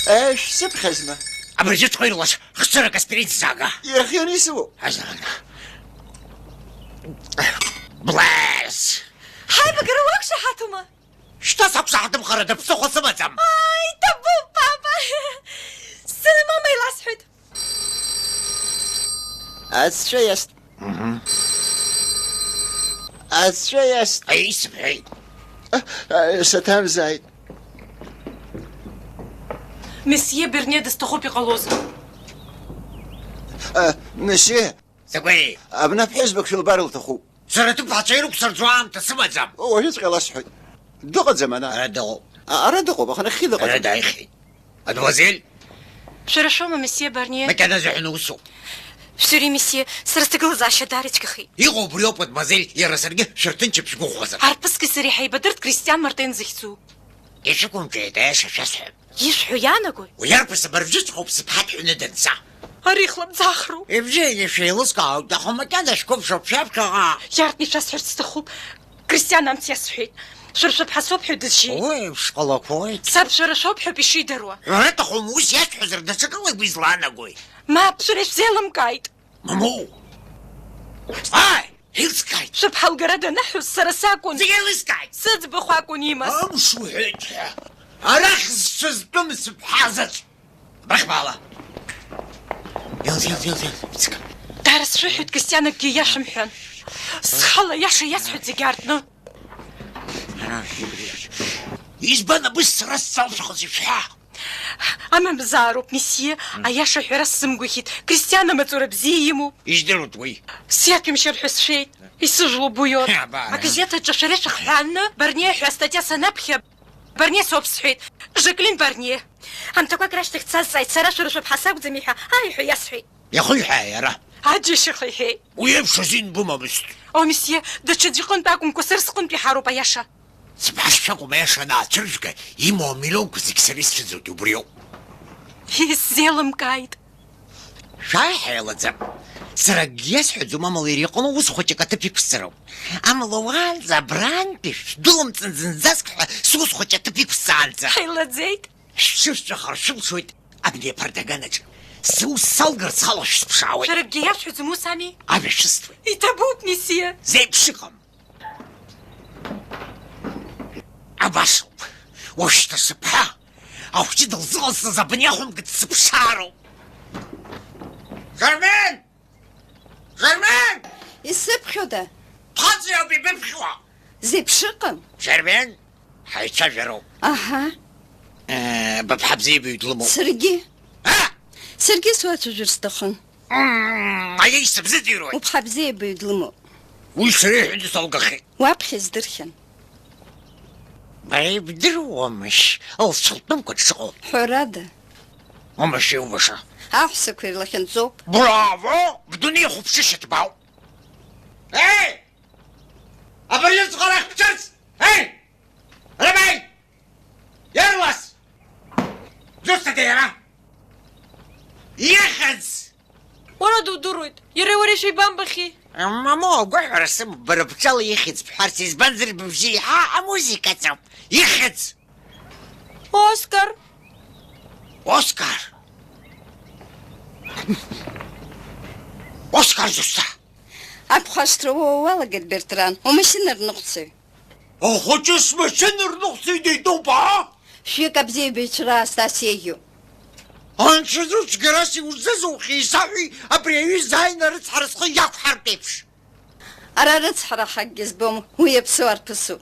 Ешәсыԥхьазма? Абыржәыҵәҟьа ирлас хцәырак аспирит сзаага. Иахьа исымоуп. Азан. Блаис! Ҳаибагара уақәшаҳаҭума? Шьҭа сақәшаҳаҭымхарада, ԥсыхәа сымаӡам. Ааи, ҭабуп, папа. Сынмоума иласҳәоит. Ацәа иаст. Ацәа иаст. Аисмҳәеит. Саҭамзааит. Месье Берне дысҭахуп, иҟалозар? Месье. Закәи? Абна ԥҳәызбак шәылбар лҭахуп. Сара аҭыԥҳацәа ирықәсырӡуа аамҭа сымаӡам. Уажәыҵәҟьа ласҳәоит. Дыҟаӡам ана. Ара дыҟоуп. А, ара дыҟоуп, аха нахьхьи дыҟаӡам. Ара дааихьеит. Адуазель? Шәара шәоума, месье Барнье? Макьаназы ҳәа уусоуп. Шәыри, месье, сара сҭагылазаашьа даара ицәгьахеит. Иҟоу убриоуп, мадмуазель, иара саргьы шәырҭынчып шәгәыӷуазар. Арԥыски сареи ҳаибадырт Кристиан Мартен захьӡу. Ишәықәымҿиеит, аиаша шәасҳәап. Ишәҳәо иаанаго? Уи арԥыс абыржәыҵәҟьоуп сыԥҳа дҳәны данца. Ари хлымӡаахроуп. Ибжьы еиқәшәа еилыскаауеит, аха макьана шәқәыԥшуп шәаԥхьаҟа. Иарҭ ишәасҳәарц сҭахуп. Кристиан амц иасҳәеит. Шәара шәыԥҳа соуп ҳәа дызшьит. Уи еиԥш ҟалақәоит. Саб шәара шәоуп ҳәоуп ишидыруа. Шәара аҭахума ус иасҳәозар, даҽакала игәы излаанагои? Мап, шәара ишәзеилымкааит. Мамоу! Ааи! Илскааит! Шәыԥҳа лгара данаҳәоз сара сакәын. Зегь еилыскааит! Сыӡбахә акәын имаз. Амш уҳәеит ҳәа. Арахь зҽызтәым сыԥҳа заҵә. Абрахь баала. Илз, илз, илз, илз, ицк. Дара сшәыҳәоит, Кристиан акгьы иашамҳәан. Схала иаша иасҳәоит зегь аартны. Избан абыс сара сзалшәхыз ишәҳәа? Амамзаароуп, месье, аиаша ҳәара сзымгәаӷьит. Кристиан амаҵура бзиа имоуп. Ижәдыруеит уи. Сиаҭәамшьар ҳәа сшәеит. Исыжәлоу буиоит. Абар. Агазеҭ аҿы шәара ишәыхҳәааны Барнье ҳәа астатиа санаԥхьа, Барнье соуп сҳәеит. Жаклин Барнье. Ҳамҭақәак рашьҭахь дсазҵааит сара шәара шәыԥҳа сакәӡами ҳәа, ааи ҳәа иасҳәеит. Иахьа иҳәа иара. Аџьашьаха иҳәеит. Уи еиԥш азин бымамызт. О, месье, даҽаӡә иҟынтә акәымкәа, сара сҟынтәи ҳароуп аиаша. Сыԥҳа сшәакәым, аиаша анаацәыржәга, имоу амиллионқәа зегь сара исцәыӡуагь убриоуп. Исзеилымкааит. Шәааи ҳаилаӡам. Сара акгьы иасҳәаӡом, амала иара иҟны ус хәыҷык аҭыԥ иқәсҵароуп. Амала уаанӡа абрантәи шәдәылымҵын зынӡаск ҳәа сус хәыҷы аҭыԥ иқәсҵаанӡа. Ҳаилаӡеит. Шәҽышәҵәахыр шәылшоит абни аԥардаганаҿ. Сус салгар схала шәсыԥшаауеит. Шәаракгьы иашәҳәаӡом, ус ами? Ажәа шәысҭоит. Иҭабуп, месье. Зеиԥш иҟам. Абасоуп. Уажәшьҭа сыԥҳа ахәҷы дылзыҟалҵаз абни ахәымга дсыԥшаароуп. Кармен! Жермен! Исыԥхьода? Ԥхыӡ иоуп ибыԥхьуа! Зеиԥш ыҟам? Жермен, ҳаицәажәароуп. Аҳа. Э, быԥҳа бзиа ибаҩ длымоуп. Саргьы. А! Саргьы суацәажәар сҭахын. Мм, аиеи, сыбзыӡырҩуеит. Уԥҳа бзиа ибаҩ длымоуп. Уи сара иҳәаны салгахьеит. Уаԥхьа издырхьан. Бара ибдыруамашь, лцәалтәымқәа дшыҟоу? Ҳәарада. Умашьа иубаша. Аҳәсақәа ирлахьынҵоуп. Браво! Бдунеи хәаԥшышьа ҭбаауп. Еи! Абыржәы ҵҟарах бцәырҵ! Еи! Рабаи! Иарлас! Дусҭада иара? Ихьӡ! Уара дудыруеит, иареи уареи шәеибамбахьеи? Мамоу, агәаҳәара сымоуп, бара бҿала ихьӡ бҳәарц, избанзар, быбжьы еиҳа амузыка ҵоуп. Ихьӡ! Оскар! Оскар! Оскар зусҭа! Аԥхашҭра уоуа уалагеит, Бертран, умашьына рныҟәцаҩ. Ахәыҷы смашьына рныҟәцаҩ дитәуп, аа? Шәҩык абзиабаҩцәа раасҭа ас еиӷьу. Анцәа ду цәгьарас иузызухьеи, исаҳәеи, абри аҩыза ааины арыцҳара схы иақәҳартә еиԥш? Ара рыцҳара ҳакгьы збом, уи иаԥсоу арԥысуп.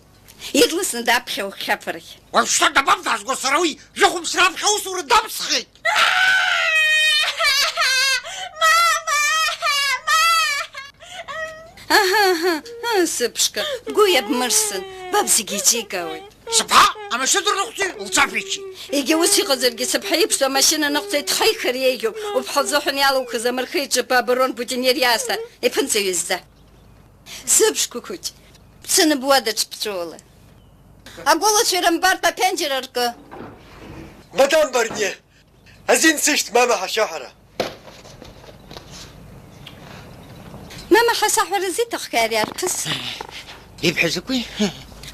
Ирласны даԥхьа ухьхьафарахь. Уажәшьҭа дабаб дазго, сара уи жәохәымш раԥхьа аусура дамсхит! Мама! Аҳа, аҳа, аа, сыԥшқа, бгәы иабмырсын, баб зегьы еиҿикаауеит. Сыԥҳа амашьына дырныҟәцаҩ лцәа шәиччеит. Егьа ус иҟазаргьы, сыԥҳа иԥшӡоу амашьына аныҟәцаҩ дхаихар еиӷьуп, уԥҳа лзыҳәан иалоуқәаз амырхеиҿаԥа абарон Бутиниер иаасҭа иԥынҵа ҩызӡа. Сыԥшқәа хәыҷ, бцаны буадаҿ бҵәуала. Агәылацәа ирымбартә аԥенџьыр аркы. Мадам Барнье! Азин сышьҭ, мама ҳашьаҳәара. Мама ҳасаҳәара зиҭаххеи ари арԥыс? Ибҳәо закәи?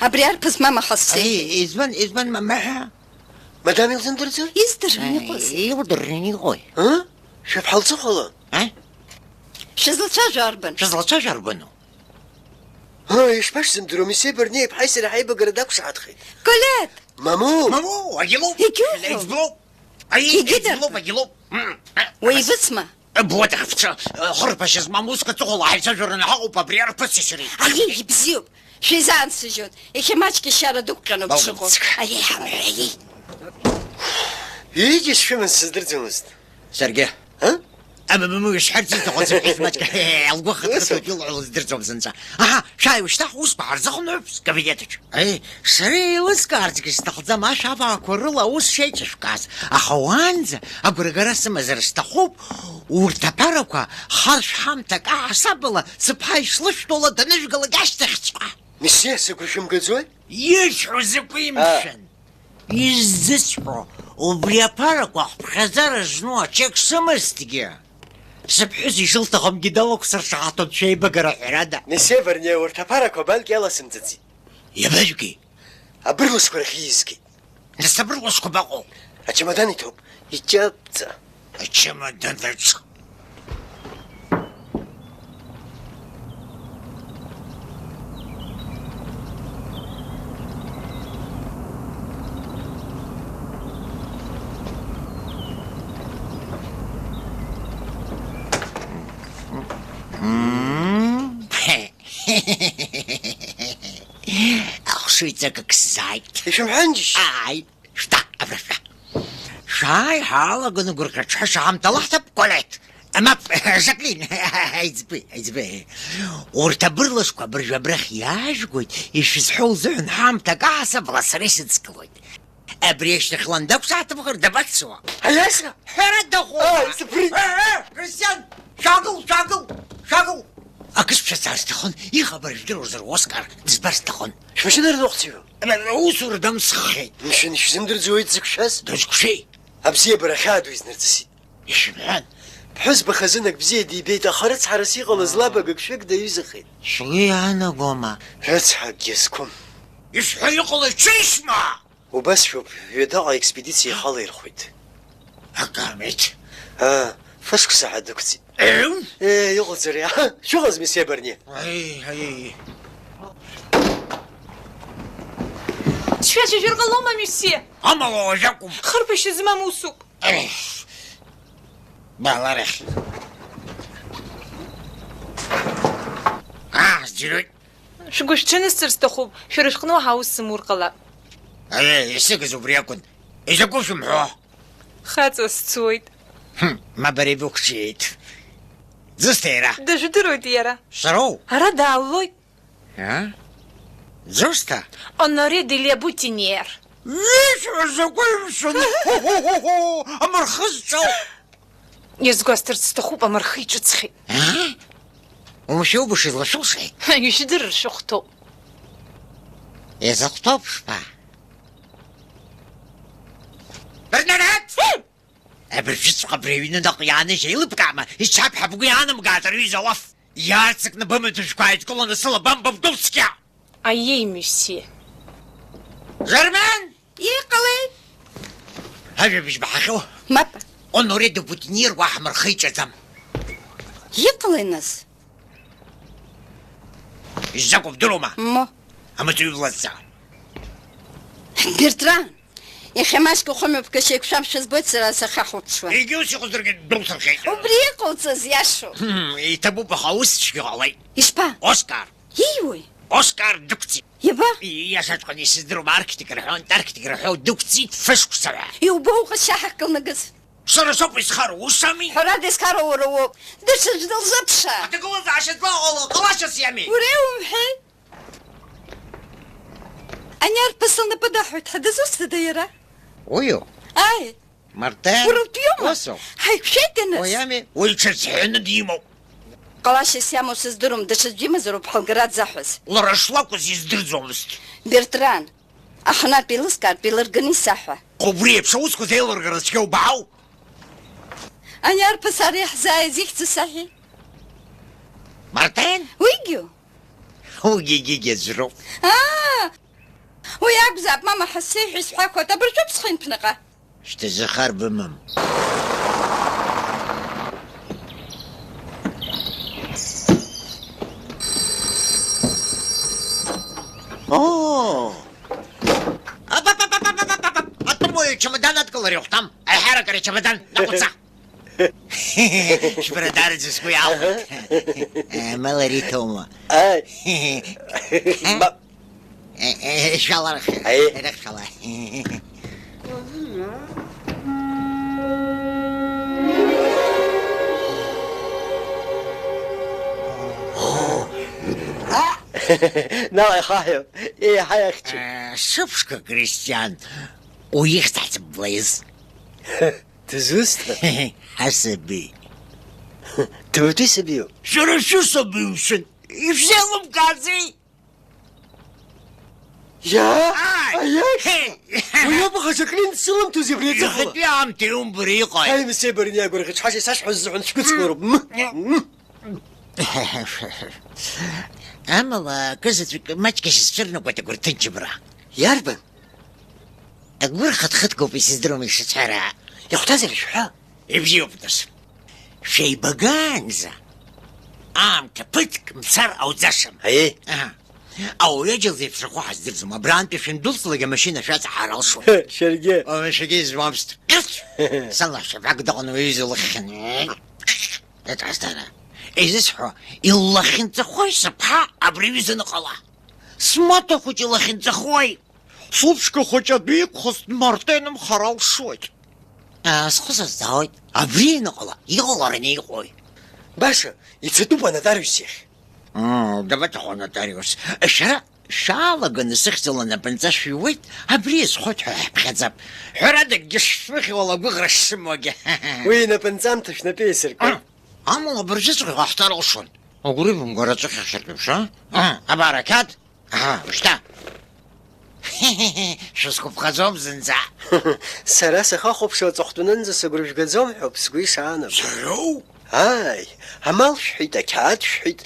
Абри арԥыс мама ҳасцеит. Ай, избан, избан мама ҳәа? Мадам илзымдырӡои? Издырын иҟоузеи? Ай, илдырын иҟои? Ы? Шәыԥҳа лҵыхәала? А? Шәызлацәажәо арбан? Шәызлацәажәо арбану? Ыы, ишԥашәзымдыруа, Миссе Барниа иԥҳаи сареи ҳаибагара дақәшаҳаҭхеит. Колет! Мамоу! Мамоу, агьлоуп! Егьуҳәом! Егьлоуп! Аиеи, егьыдырбом! Егьлоуп, агьлоуп! М, уеибыцма? Буа дахьцо, хырԥашьа змам уск аҵыхәала ҳаицәажәараны ҳаҟоуп абри арԥыси сареи. Аиеи, ибзиоуп! Шәизаансыжьуеит! Иахьа маҷк ишьара дықәҟьаноуп дшыҟоу. Балымҵык. Аиеи, ҳамҳәа, аиеи! Ҩыџьа сшәыман сыздырӡомызт. Саргьы. А? Амамаму ишҳәарц иҭаху ацәыԥҳәыс маҷк, лгәы хыҭхыҭуеит, илҳәо лыздырӡом зынӡа. Аҳа, шәааи, ушьҭа ҳусқәа ҳарзыхынҳәып скабинет аҿы. Аи, сара еилыскаарцгьы сҭахӡам ашә аваақәа рыла аус шеиҿышәкааз, аха уаанӡа агәрагара сымазар сҭахуп, урҭ аԥарақәа харшә ҳамҭак аҳасабала сыԥҳа ишлышәҭоу ала даныжәгалак ашьҭахьҵәҟьа. Миссе, сыгәра шәымгаӡои? Исҳәо закәи, мшәан? Иззысҳәо, убри аԥарақәа хԥхьаӡара зну ачек сымазҭгьы, сыԥҳәыс ишылҭахымгьы далакәсыршаҳаҭын шәеибагара ҳәарада. Миссе Барниа, урҭ аԥарақәа абанк иаласымҵаӡеит. Иабажәги? Абырласқәа рахь ииазгеит. Нас абырласқәа баҟоу? Ачамадан иҭоуп. Иҷабӡа. Ачамаданаҿ. Ахшыҩҵак ак сзааит. Ишәымҳәанџьышь? Ааи. Шәтәа, абра шәтәа. Шәааи, ҳаалаганы гәырӷьаҽҳәаша ҳамҭала ҳҭап, Колет. Мап, Жаклин, аиҵбы, аиҵбы. Урҭ абырлашқәа абыржәы абрахь иаажәгоит, ишәызҳәо лзыҳәан ҳамҭак аасабала сара исыдскылоит. Абри ашьҭахьла андақәсаҳаҭымхар дабацо? Аиаша? Ҳәара дыҟоума? Ааи, сыԥрит. Э, э, Кристиан, шәаагыл, шәаагыл, шәаагыл! Акы сшәасҵар сҭахын, ихабар жәдыруазар Оскар дызбар сҭахын. Шәмашьына рныҟәцаҩу? Усура дамсххьеит. Мшәан, ишәзымдырӡои дзықәшәаз? Дызқәшәеи? Абзиабара ахьаа ду изнарҵысит. Ишәымҳәан. Ԥҳәызба хазынак бзиа дибеит, аха рыцҳарас иҟалаз лаб агыгшәыг даҩызахеит. Сгәы иаанагома? Рыцҳакгьы зқәым. Ишәҳәо иҟалоит, ҽеишма! Убасшәоуп, ҩадаҟа аекспедициа ихала ирхәеит. Акамеҭ. Аа, фышықәса ҳәа дықәҵит. Еу! Е, иҟалҵари, аҳа, шәыҟазми, Миссе Барниа? Аи, аи, аи. Сшәацәажәар ҟалома, Миссе? Амала уажәакәым. Хырԥашьа змам усуп. Ех, баала арахь. Аа, сџьырҩуеит. Шәгәы шәҽанысҵар сҭахуп, шәара шәҟны уаҳа аус сымур ҟалап. Аиеи, исыгыз убри акәын. Изакәу шәымҳәо? Хаҵа сцоит. Хм, ма бара ибықәҿиеит. Ӡысҭа иара? Дыжәдыруеит иара. Сароу? Ара дааллоит. А? Ӡысҭа? Оноре де ля Бутиньер. Ишәҳәо закәи, мшәан? Хо-хо-хо-хо! Амырхызҿал! Иазгәасҭарц сҭахуп, амырхы иҿыцхеит. А? Умшәоу бышизлашәылшеи? Ишәдырыр шәыхәҭоуп. Изыхәҭоуп шәҳәа? Бернарет! Абыржәыҵәҟьа абри аҩны наҟ иааныжь еилыбкаама, ичаԥҳа бгәы иаанамгааит, аҩыза Олаф! Иаарццакны бымаҭәашәқәа ааидкыланы сыла бамбап, дәуцқьа! Аиеи, Миссе. Жермен! Иҟалеи? Ажәабжь баҳахьоу? Мап. Оноре де Бутиньер уаҳа амырхы иҿаӡам. Иҟалеи, нас? Изакәу бдыруама? Мо. Амаҵуҩ блазҵаа. Бертран, иахьа маҷк ухымҩаԥгашьа еиқәшәамшәа збоит сара сахьахәаԥшуа. Егьа ус иҟоу дыргьы дәылсырхьеит. Убри иҟауҵаз иашоуп. Хм, иҭабуп, аха усҵәҟьа иҟалеит. Ишԥа? Оскар. Ииуеи? Оскар дықәҵит. Иаба? И-, иашаҵәҟьаны исыздыруам, арктик рҳәон, арктик рҳәо дықәҵит фышықәса ҳәа. Иубо уҟазшьа ҳахькылнагаз? Сара соуп изхароу, ус ами? Ҳәарада, изхароу уара уоуп. Даҽаӡә дылзыԥшаа. Аҭагылазаашьа злаҟало ҟалашьас иами? Уара иумҳәеи? Ани арԥыс лнапы даҳәоит ҳәа дызусҭада иара? Уиу? Ааи. Мартен? Уара утәиоума? Усоуп. Ҳаиқәшәеит, Денис. Уи ами, уи ҽырцәҳәаны димоуп. Ҟалашьас иамоу сыздыруам, даҽаӡә имазароуп ҳалгара дзаҳәаз. Лара шлакәыз издырӡомызт. Бертран, аҳәынартә еилыскаартә еилырганы исаҳәа. Убри еиԥш аусқәа зеилыргара цәгьа убаау? Ани арԥыс ара иаҳзааиз ихьӡ саҳәеи? Мартен? Уигьы? Уигьы егьигьы аӡәроуп. Аа! Уи акәзаап, мама ҳәа сеиҳәа исҳәақәоит, абыржәоуп схы инҭәнаҟа. Шьҭа зыхар бымам. Чамадан адкылара иахәҭам. Аиҳарак ари ачамадан, наҟәыҵа! Шәбара даараӡа сгәы иаахәеит. Э, ма лара иҭоума? Ааи. Э? Ма- Э, э, шәаларх. Аи. Рыхшәала. Наҟ ихаҳәып, еиҳа иахьчоит. Э, сыԥшқа, Кристиан, уихьӡ ҳзыблеиз. Дызусҭа? Ҳасаби. Дыҩтәи сабиу? Шәара шәысаби, мшәан, ишәзеилымкааӡеи? Иа? Ааи! Аиаша! Ҳе! Уи абӷаҿ аклин дсылымҭози абри аҵыхәала? Иахьатәи аамҭа иумбар иҟалеи? Ҳаи, мсебарни агәырӷьаҿ ҳашьа исашәҳәоз зҳәан шәгәыцқәа роуп. М! М! Амала, акы заҵәык маҷк ишысцәырнагоит агәырҭынчымра. Иарбан? Агәыр хыҭ-хыҭгоуп, исыздыруам ишыцәҳәара. Ихәҭазар ишәҳәа. Ибзиоуп, нас. Шәеибагаанӡа аамҭа ԥыҭк мцар ауӡашам. Аиеи. Аҳа. Ауаҩы аџьал зеиԥшрахо ҳаздырӡом. Абраантәи шәандәылҵлак амашьына шәаҵаҳар алшоит. Шәаргьы. О, шәаргьы измамызт. Сан лаҳәшьа абак дыҟан уи изы лыххьан. Еҵәаздара. Изысҳәо, иллахьынҵахои сыԥҳа абри аҩыза аныҟала? Смаҭа хәыҷ илахьынҵахои? Сыԥшқа хәыҷ адәы иқәхоз дмартенымхар алшоит. Аа, схы сазҵаауеит, абри аныҟала, иҟалараны иҟои? Баша, ицатәуп анотариус иахь. Ыы, дабаҭаху анотариус? Шәара шәаалаганы сыхьӡала напынҵа шәиуеит, абри иазхоит ҳәа ҳаԥхьаӡап. Ҳәарада, акгьы шшәмыхьуа ала агәыӷра шсымоугьы. Уи инапынҵамҭа шәнапы еисыркуеит. Ыы, амала абыржәыҵәҟьа иҟаҳҵар алшон. Агәра ибымго ара аҵәахьахьшьартә еиԥш, а? Ыы, абар ақьаад. Аҳа, ушьҭа. Шәысгәаԥхаӡом зынӡа. Сара сахахәаԥшуа аҵыхәтәанынӡа сыгәра шәгаӡом ҳәоуп, сгәы ишаанаго. Сароу? Ааи, амал шәҳәеит, ақьаад шәҳәеит.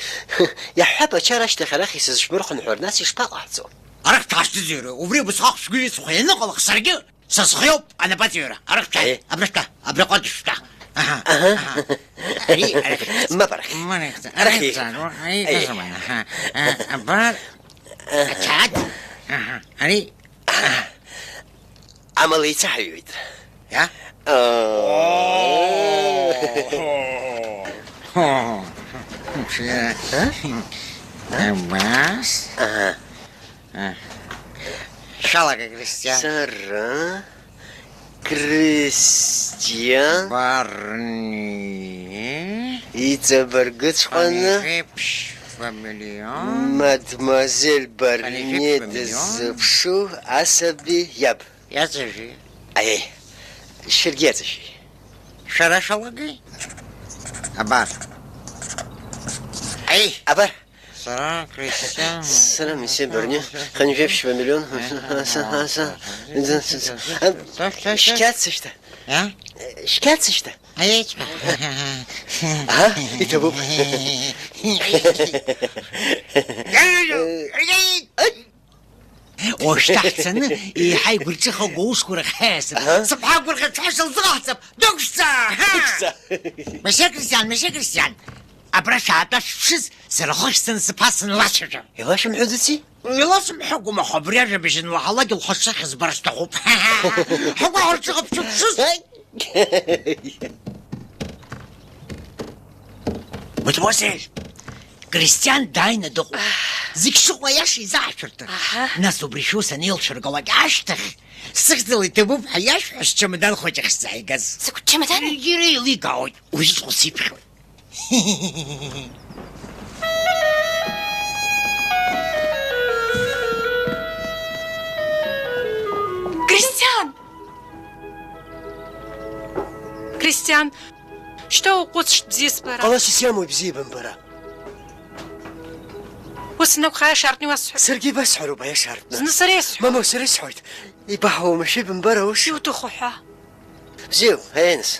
Иаҳҳәап, ачара ашьҭахь арахь исызшәмырхәын ҳәа, нас ишԥаҟаҳҵо? Арахь ҭаашьҭызеи, убри убасҟак шәгәы ицхәа ианыҟалах саргьы. Са схиоуп анапаҵаҩра, арахь шәааи, Аиеи. Абра шәтәа, абраҟа дышәтәа. Аҳа, Аҳа. Аҳа. Ари, арахь. Мап арахь. Мап арахь. Арахь. Арахь, ари, Аиеи. Аҳа. Аиеи. Аҳа, абар. Аҳа. Ақьаад. Аҳа, ари. Аҳа. Амала еицаҳаҩуеит. Иа? Оо. Оо. Ҳа? Абас. Аҳа. Шәалагеи, Кристиан. Сара, Кристиан. Барни. Иҵабыргыҵәҟьаны. Анижеиԥш фамилион. Мадмуазель Барни. Анижеиԥш фамилион. Дыззыԥшу асаби иаб. Иаҵажәи. Аиеи. Шәаргьы иаҵажәи. Шәара шәалагеи? Абар. Аиеи. Абар. Сара Кристиан. Сара Мисе Барни, хынҩажәи ԥшьба миллион. Шьқьац сышьҭа. А? Шьқьац сышьҭа. Аиеи. Аҳа, иҭабуп. Уажәшьҭа ҳцаны, еиҳа игәырҵыхагоу аусқәа рахь ҳаиасып. Аҳа. Сыԥҳа агәырӷьаҿҳәаша лзыҟаҳҵап, дықәшәҵа! Ҳа! Дықәшәҵа! Месье Кристиан, месье Кристиан! Абра шәаатәа шәыԥшыз, сара ахы ахьсҭаны сыԥҳа санлацәажәа. Илашәымҳәаӡаци? Иласымҳәагәым, аха абри ажәабжь анлаҳалак лхаҿсахьа збар сҭахуп. Ҳгәаҳәарц иҟоуп шәыԥшыз! Ҳаи! Мадемуазель, Кристиан дааины дыҟоуп. Аҳ. Зегь шыҟоу аиаша изаҳшәырҭа. Аҳа. Нас убри шәус анеилшәыргалак ашьҭахь, сыхьӡала иҭабуп ҳәа иашәҳәа, счамадан хәыҷ ахь сзааигаз. Закә чамадан? Иара еиликаауеит, уи зыҟоу сиԥхьоит. Кристиан! Кристиан, шьҭа уҟәыҵшт бзиа сбара. Ҟалас исиамои бзиа бымбара? Ус анакәха, аиаша аартны иуасҳәап. Саргьы ибасҳәароуп аиаша аартны. Зны сара исҳәап. Мамоу, сара исҳәоит. Ибаҳауама шәибымбар аус? Иуҭаху ҳәа. Бзиоуп, аиеи нас.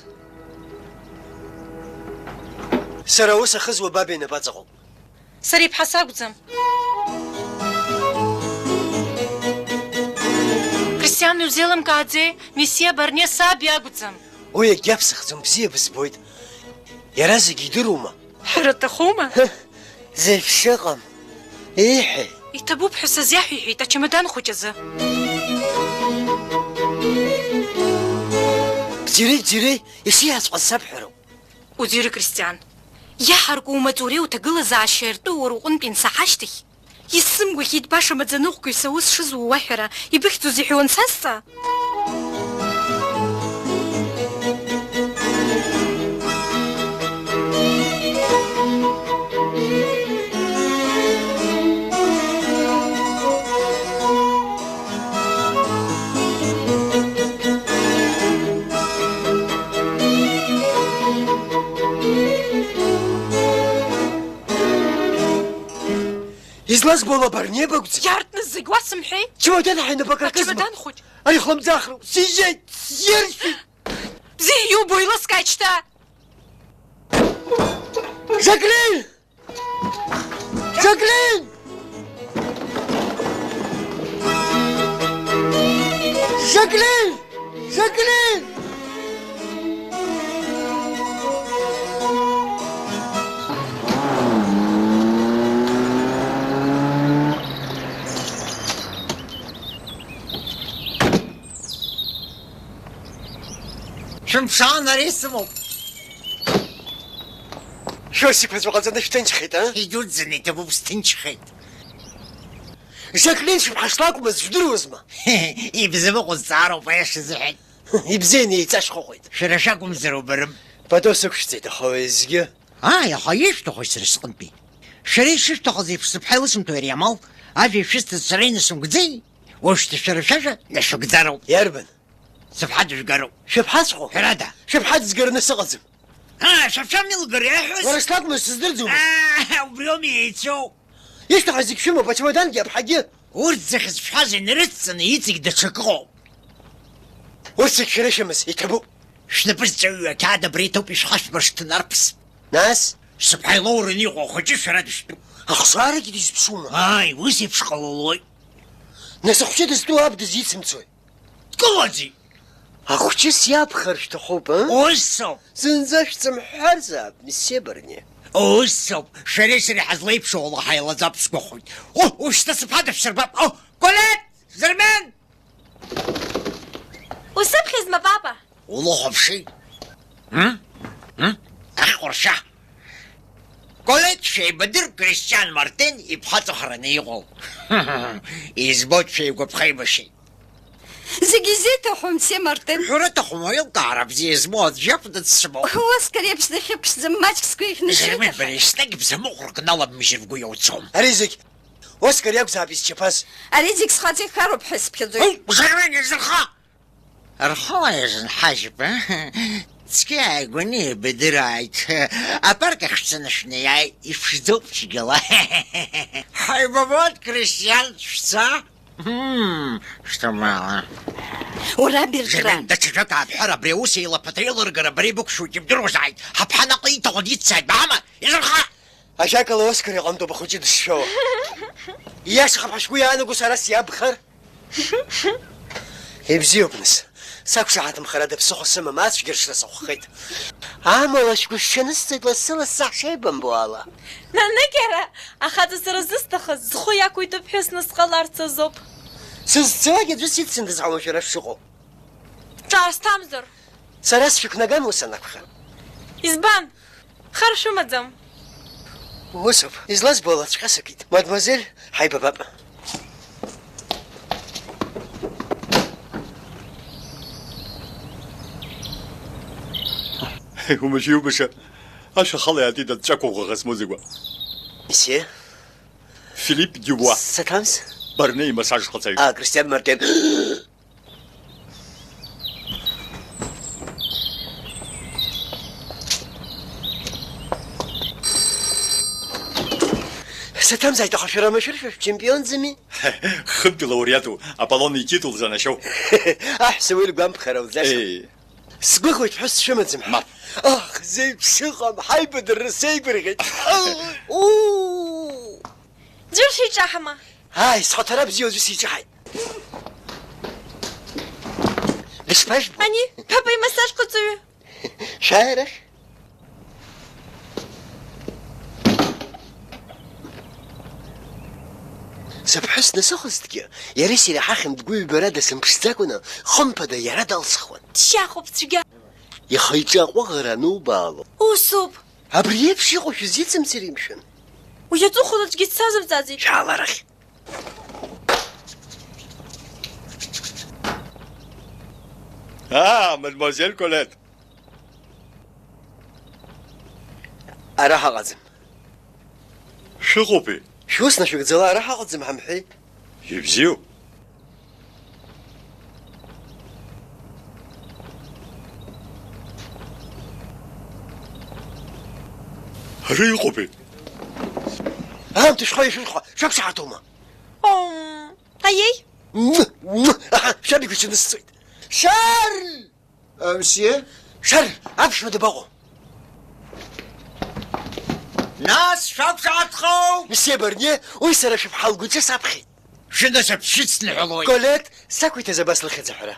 Сара аус ахызуа баб инапаҵаҟоуп. Сара иԥҳа сакәӡам. Кристиан, иузеилымкааӡеи? Месиа Барне саб иакәӡам. Уи егьаԥсахӡом, бзиа бызбоит. Иара зегьы идырума? Ҳәара аҭахума? Ҳы, зеиԥш ыҟам. Ииҳәеи? Иҭабуп ҳәа сазиаҳәа иҳәеит ачамадан хәыҷ азы. Џьарагь, џьарагь, ишиасҳәаз сабҳәароуп. Уӡырҩ, Кристиан. Иаҳарку умаҵуреи уҭагылазаашьа ртәы уара уҟынтә инсаҳашьҭахь, исзымгәаӷьит баша маӡаныҟәгаҩ са ус шызуа уаҳәара, ибыхьӡузеи ҳәа уансазҵаа? Излазбо лабарнеибакәӡам. Иарҭныз зегь уасымҳәеи? Чемодан ҳаинапы акыр ҿызма? Ачемодан хәыҷ. Ари хлымӡаахроуп. Сижьеит, сиршәит. Бзиа иубо, еилыскааит шьҭа. Жаклин! Жаклин! Жаклин! Жаклин! Шәымԥшаан, ари сымоуп. Шәоур сиқәаҵәақәа ҟаҵаны шәҭынчхеит, а? Идуӡӡаны иҭабуп, сҭынчхеит. Жаклин шәыԥҳа шлакәмыз жәдыруазма? Ибзамыҟәызҵаароуп, аиаша зыҳәан. Ибзианы еиҵашьхәахәеит. Шәара шәакәымзар убарым. Пату сықәшәҵеит, аха уеизгьы. Ааи, аха ишәҭаху сара сҟынтәи. Шәара ишышәҭахыз еиԥш сыԥҳа илысымҭои ари амал, ажәа ишәысҭаз сара инасымкӡеи? Уажәшьҭа шәара шәажәа нашәыгӡароуп. Иарбан? Сыԥҳа дыжәгароуп. Шәыԥҳаҵәҟьоу? Ҳәарада. Шәыԥҳа дызгараны сыҟаӡам. Аа, шәаԥшам илгари аҳәоз? Уара слакәмыз сыздырӡом. Аа, убри ауми еицәоу. Ишәҭаху зегь шәымоуп, ачамадангьы аԥҳагьы. Урҭ зыхьӡ шәҳәаз инарыцҵаны иҵегь даҽакы ыҟоуп. Урҭ зегь шәара шәымаз, иҭабуп. Шәнапы зҵаҩу ақьаад абра иҭоуп, ишәхашәмыршҭын арԥыс. Нас? Сыԥҳа илоураны иҟоу ахәыҷы шәара дышәтәуп. Ахшарагьы дизԥшума? Ааи, ус еиԥш ҟалалоит. Нас ахәҷы дызтәу аб дызицымцои? Дкылаӡи? Ахәҷыс иабхар шәҭахуп, ы? Усоуп. Зынӡа шәҵымҳәарзаап, месье Барне. Усоуп. Шәареи сареи ҳазлеиԥшу ала ҳаилаӡап сгәахәит. О, ушьҭа сыԥҳа дышәсырбап. О, Колет! Жермен! Усыԥхьазма, папа? Улыхәаԥши? М? М? Ахь ҟәырша! Колет шәеибадыр, Кристиан Мартен иԥҳа ҵыхраны иҟоу. Избоит, шәеигәаԥхеибашьеит. Зегь изеиҭаҳәом, месье Мартен. Шәара аҭахума, аилкаара бзиа змоу аӡә иакәны дсымоуп. Оскар иеиԥш дахьыԥшӡам, маҷк сгәы иӷьны. Жермен, шәеиҭах- бара еснагь бзамыҟәрак налабмыжьыр бгәы иауӡом. Ари зегь Оскар иакәзаап изчаԥаз. Ари зегь схаҵа ихароуп ҳәа сыԥхьаӡоит. Ҳу, Жермен, изырха! Рхала иазынҳажьып, а? Цқьа ааигәаны еибадырааит. Апарк ахь шәцаны шәнеиааит, иԥшӡоуп цәгьала. Ҳаибабоит, Кристиан, шәца. Мм, что мало. Ура, Бертран! Жермен, даҽа жәак аабҳәар, абри аус еилаԥаҭа еилыргара бара ибықәшәоит, ибдыруазааит. Ҳаԥҳа наҟ ииҭаху диццааит, баама? Изырха! Ажәакала, Оскар иҟынтәоуп ахәыҷы дышшәоу. Ииашахап ҳәа шәгәы иаанаго сара сиабхар? Ибзиоуп, нас. Сақәшаҳаҭымхарада ԥсыхәа сымам, ацәгьаршра сахәхеит. Амала шәгәышәҽанысҵоит лассы-лассы ҳшеибамбо ала. Наныкьара, ахаҵа сара зысҭахыз, зхәы иақәиҭу ԥҳәысны сҟаларц азоуп. Сызцалак аӡәы сиццындаз ҳауан шәара шәшыҟоу. Ҿаасҭамзар? Сара сшәықәнагама ус анакәха? Избан? Хар шәымаӡам. Усоуп, излазбо алаҵәҟьа сакит. Мадемуазель, ҳаибабап. Умашьа, умашьа. Ашәа ахала иаатит адҵақәа ӷәӷа змоу зегьы. Месье? Филипп Дюбуа. Саҭамз? Барнеи имассаж ҟаҵаҩ. А, Кристиан Мартен. Саҭамзааит, аха шәара машәыр шәа шәчемпионӡами? Хынтә илауреату, Аполлон ититул занашьоу. Аҳәса уи лгәамԥхара лӡашам. Еи. Сгәыӷуеит, ҳәыс шәымаӡам ҳәа. Мап. Ах, зеиԥш ыҟам, ҳаибадырра сеигәырӷьеит. Уу! Ӡәыр шәиҿаҳама? Ааи, схаҭара бзиа уаҩы сиҿаҳаит. Дышԥажәбо? Ани, папа имассаж ҟаҵаҩы. Шәааи арахь. Сыԥҳәыс днасыхозҭгьы, иареи сареи ҳахьынтә гәыҩбарада сымԥшӡакәаны, хымԥада иара далсхуан. Дшьахәуп цәгьа. Ихы-иҿы аҟәыӷара анубаало. Усоуп. Абри еиԥш иҟоу шәызицымцари, мшәан? Уажәы аҵыхәала аӡәгьы дсазымҵааӡеит. Шәаала арахь. Аа, мадемуазель Колет. Ара ҳаҟаӡам. Шәыҟоупеи? Шәус нашәыгӡала, ара ҳаҟаӡам ҳамҳәеи. Ибзиоуп. Ара иҟоупеи? Аамҭа шәхәа, ишәышәхәа, шәақәшаҳаҭума? Ом, аиеи? М, м, аҳа, шәаб игәаҽанысҵоит. Шарль! Э, мсье? Шарль, аԥшәма дабаҟоу? Нас шәақәшаҳаҭхоу? Мсье Барнье, уи сара шәыԥҳа лгәаҿы саԥхьеит. Шәынасыԥ шәыцныҳәалоит. Колет, сақәиҭыз абас лыхьӡ аҳәара.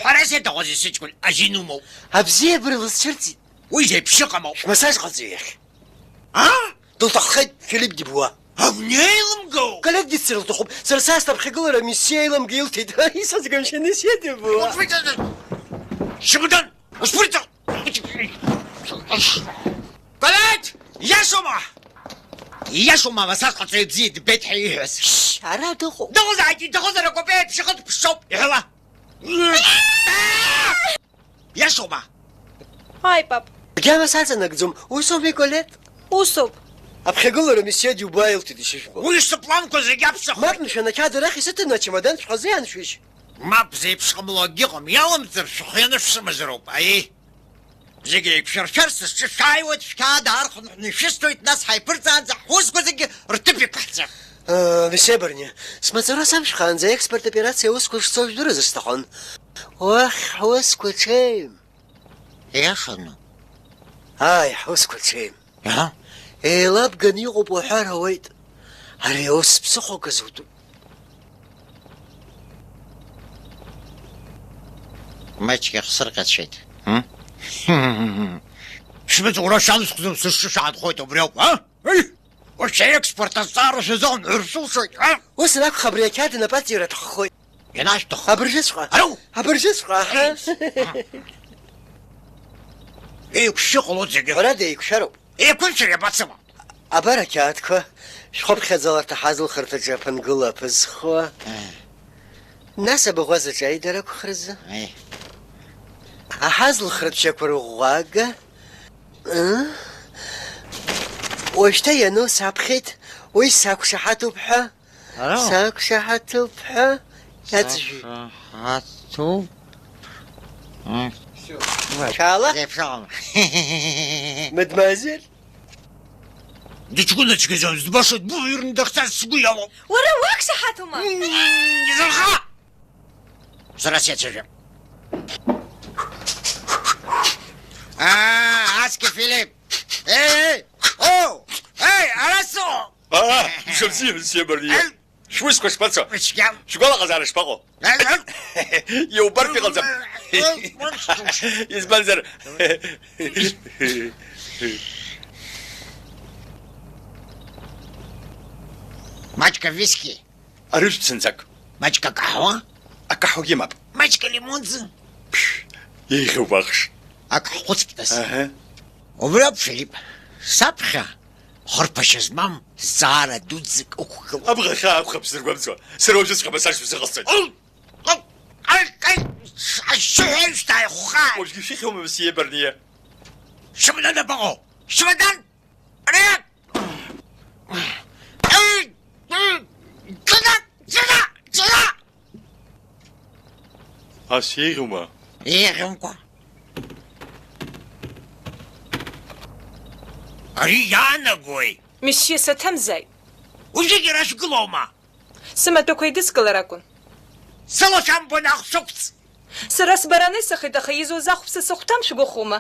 Ҳәарас иаҭахузеи, сыҷкәын, азин умоуп. Абзиабара лызцәырҵит. Уи зеиԥш ыҟамоуп. Шәмассаж ҟалҵаҩ иахь. А? Дылҭаххеит Филипп Дибуа. Абни еилымго! Колет диццар лҭахуп. Сара саасҭа аԥхьагылара миссиа еилымга илҭеит. Исаӡгамшьаны сиа Дибуа. Чемодан! Успырҵа! Колет! Иашоума? Иашоума, масаҟаҵаҩ бзиа дбеит ҳәа иҳәаз? Шш, ара дыҟоуп. Дыҟазааит, иҭахозар акәапеи аиԥш ихы дԥшшоуп, иҳәала. Иашоума? Ааи, пап. Агьама саҵанакӡом, усоуми, Колет? Усоуп. Аԥхьагылара миссиа Диуба илҭеит ишыжәбо. Уи сыпланқәа зегьы аԥсахуеит. Мап, мшәан, ақьаад арахь исыҭаны ачамадан шәхазы ианшәышь. Мап, зеиԥш ҟамло акгьы ыҟам, иалымҵыр шәхы ианышәсымазароуп, аиеи. Зегь еиқәшәыршәар, сызҿышәааиуеит, шәқьаад аархынҳәны ишәысҭоит, нас ҳаиԥырҵаанӡа ҳусқәа зегьы рҭыԥ иқәаҳҵап. Э, мсье Барнье, смаҵура самшәхаанӡа аекспорт операциа аусқәа шцо жәдыруазар сҭахын. Уахь ҳусқәа ҽеим. Иашану? Ааи, ҳусқәа ҽеим. Аҳа. Еилабганы иҟоуп уҳәар ауеит. Ари аус ԥсыхәа кызутәуп. Маҷк ихсырҟьацәеит. М? Шәмыҵура шәалысхӡом, сышшышаанхоит убриоуп, а? Еи! Уашьа експорт азҵаара шәазыҟамҳәар шәылшоит, а? Ус анакәха, абри ақьаад инапаҵаҩра аҭаххоит. Ианашәҭаху? Абыржәыҵәҟьа. Ару! Абыржәыҵәҟьа, аҳа. Еи! Еиқәшьы ҟалоит зегьы. Ҳәарада, еиқәшәароуп. Еиқәымшәар иабацама? Абар ақьаадқәа, шәхыԥхьаӡаларҭа ҳазылхырҭаҿы аԥынгыла аԥызхуа. Ыы. Нас абаӷәазаҿы аидара ақәхразы. Ыы. Аҳазылхратә шьақәырӷәӷәага. Ыы? Уажәшьҭа иану саԥхьеит, уи сақәшаҳаҭуп ҳәа. Ара? Сақәшаҳаҭуп ҳәа иаӡәӡәоит. Сақәшаҳаҭуп. М. Шәаала? Зеиԥш ыҟам. Мадемуазель? Дыҷкәына цәгьаӡам, збаша дбуаҩырны дахьцаз сгәы иалоуп. Уара уақәшаҳаҭума? М, изырха! Сара сиацәажәап. Аа, ацқьа Филипп! Еи, еи! Оу! Еи, ара сыҟоуп! Аа, мшыбзиа, мсье Барнье. Шәусқәа шԥацо? Ицәгьам. Шәгәалаҟазаара шԥаҟоу? Иубартә иҟаӡам. Избанзар? Маҷк ависки. Арыжәтә зынӡак. Маҷк акаҳуа? Акаҳуагьы мап. Маҷк алимонӡы. Еиӷьуп ахш. Ак ҳхәыцп нас. Аҳа. Убри ауп, Филипп, саԥхьа хырԥашьа змам зҵаара дуӡӡак ықәгылоуп. Абӷа хьаа акәхап сзыргәамҵуа. Сара уажәыҵәҟьа массаж шәзыҟасҵоит. Ҟаи, ҟаи, ҟаи, ашьшьыҳәа ишьҭааихәхааит. Уажәгьы шәыхьуама, мсье Барнье? Чемодан дабаҟоу? Чемодан! Ари! Ыы, ыы, ҵәыда, ҵәыда, ҵәыда! Ас еиӷьума? Еиӷьумкәа. Ари иаанагои? Месье, саҭамзааит. Уажәыгь ара шәгылоума? Сымаҭәақәа еидыскылар акәын. Сылацәамбо наҟ шәықәҵ! Сара сбараны исыхеит, аха изуз ахә сысыхәҭам шәгәыхума?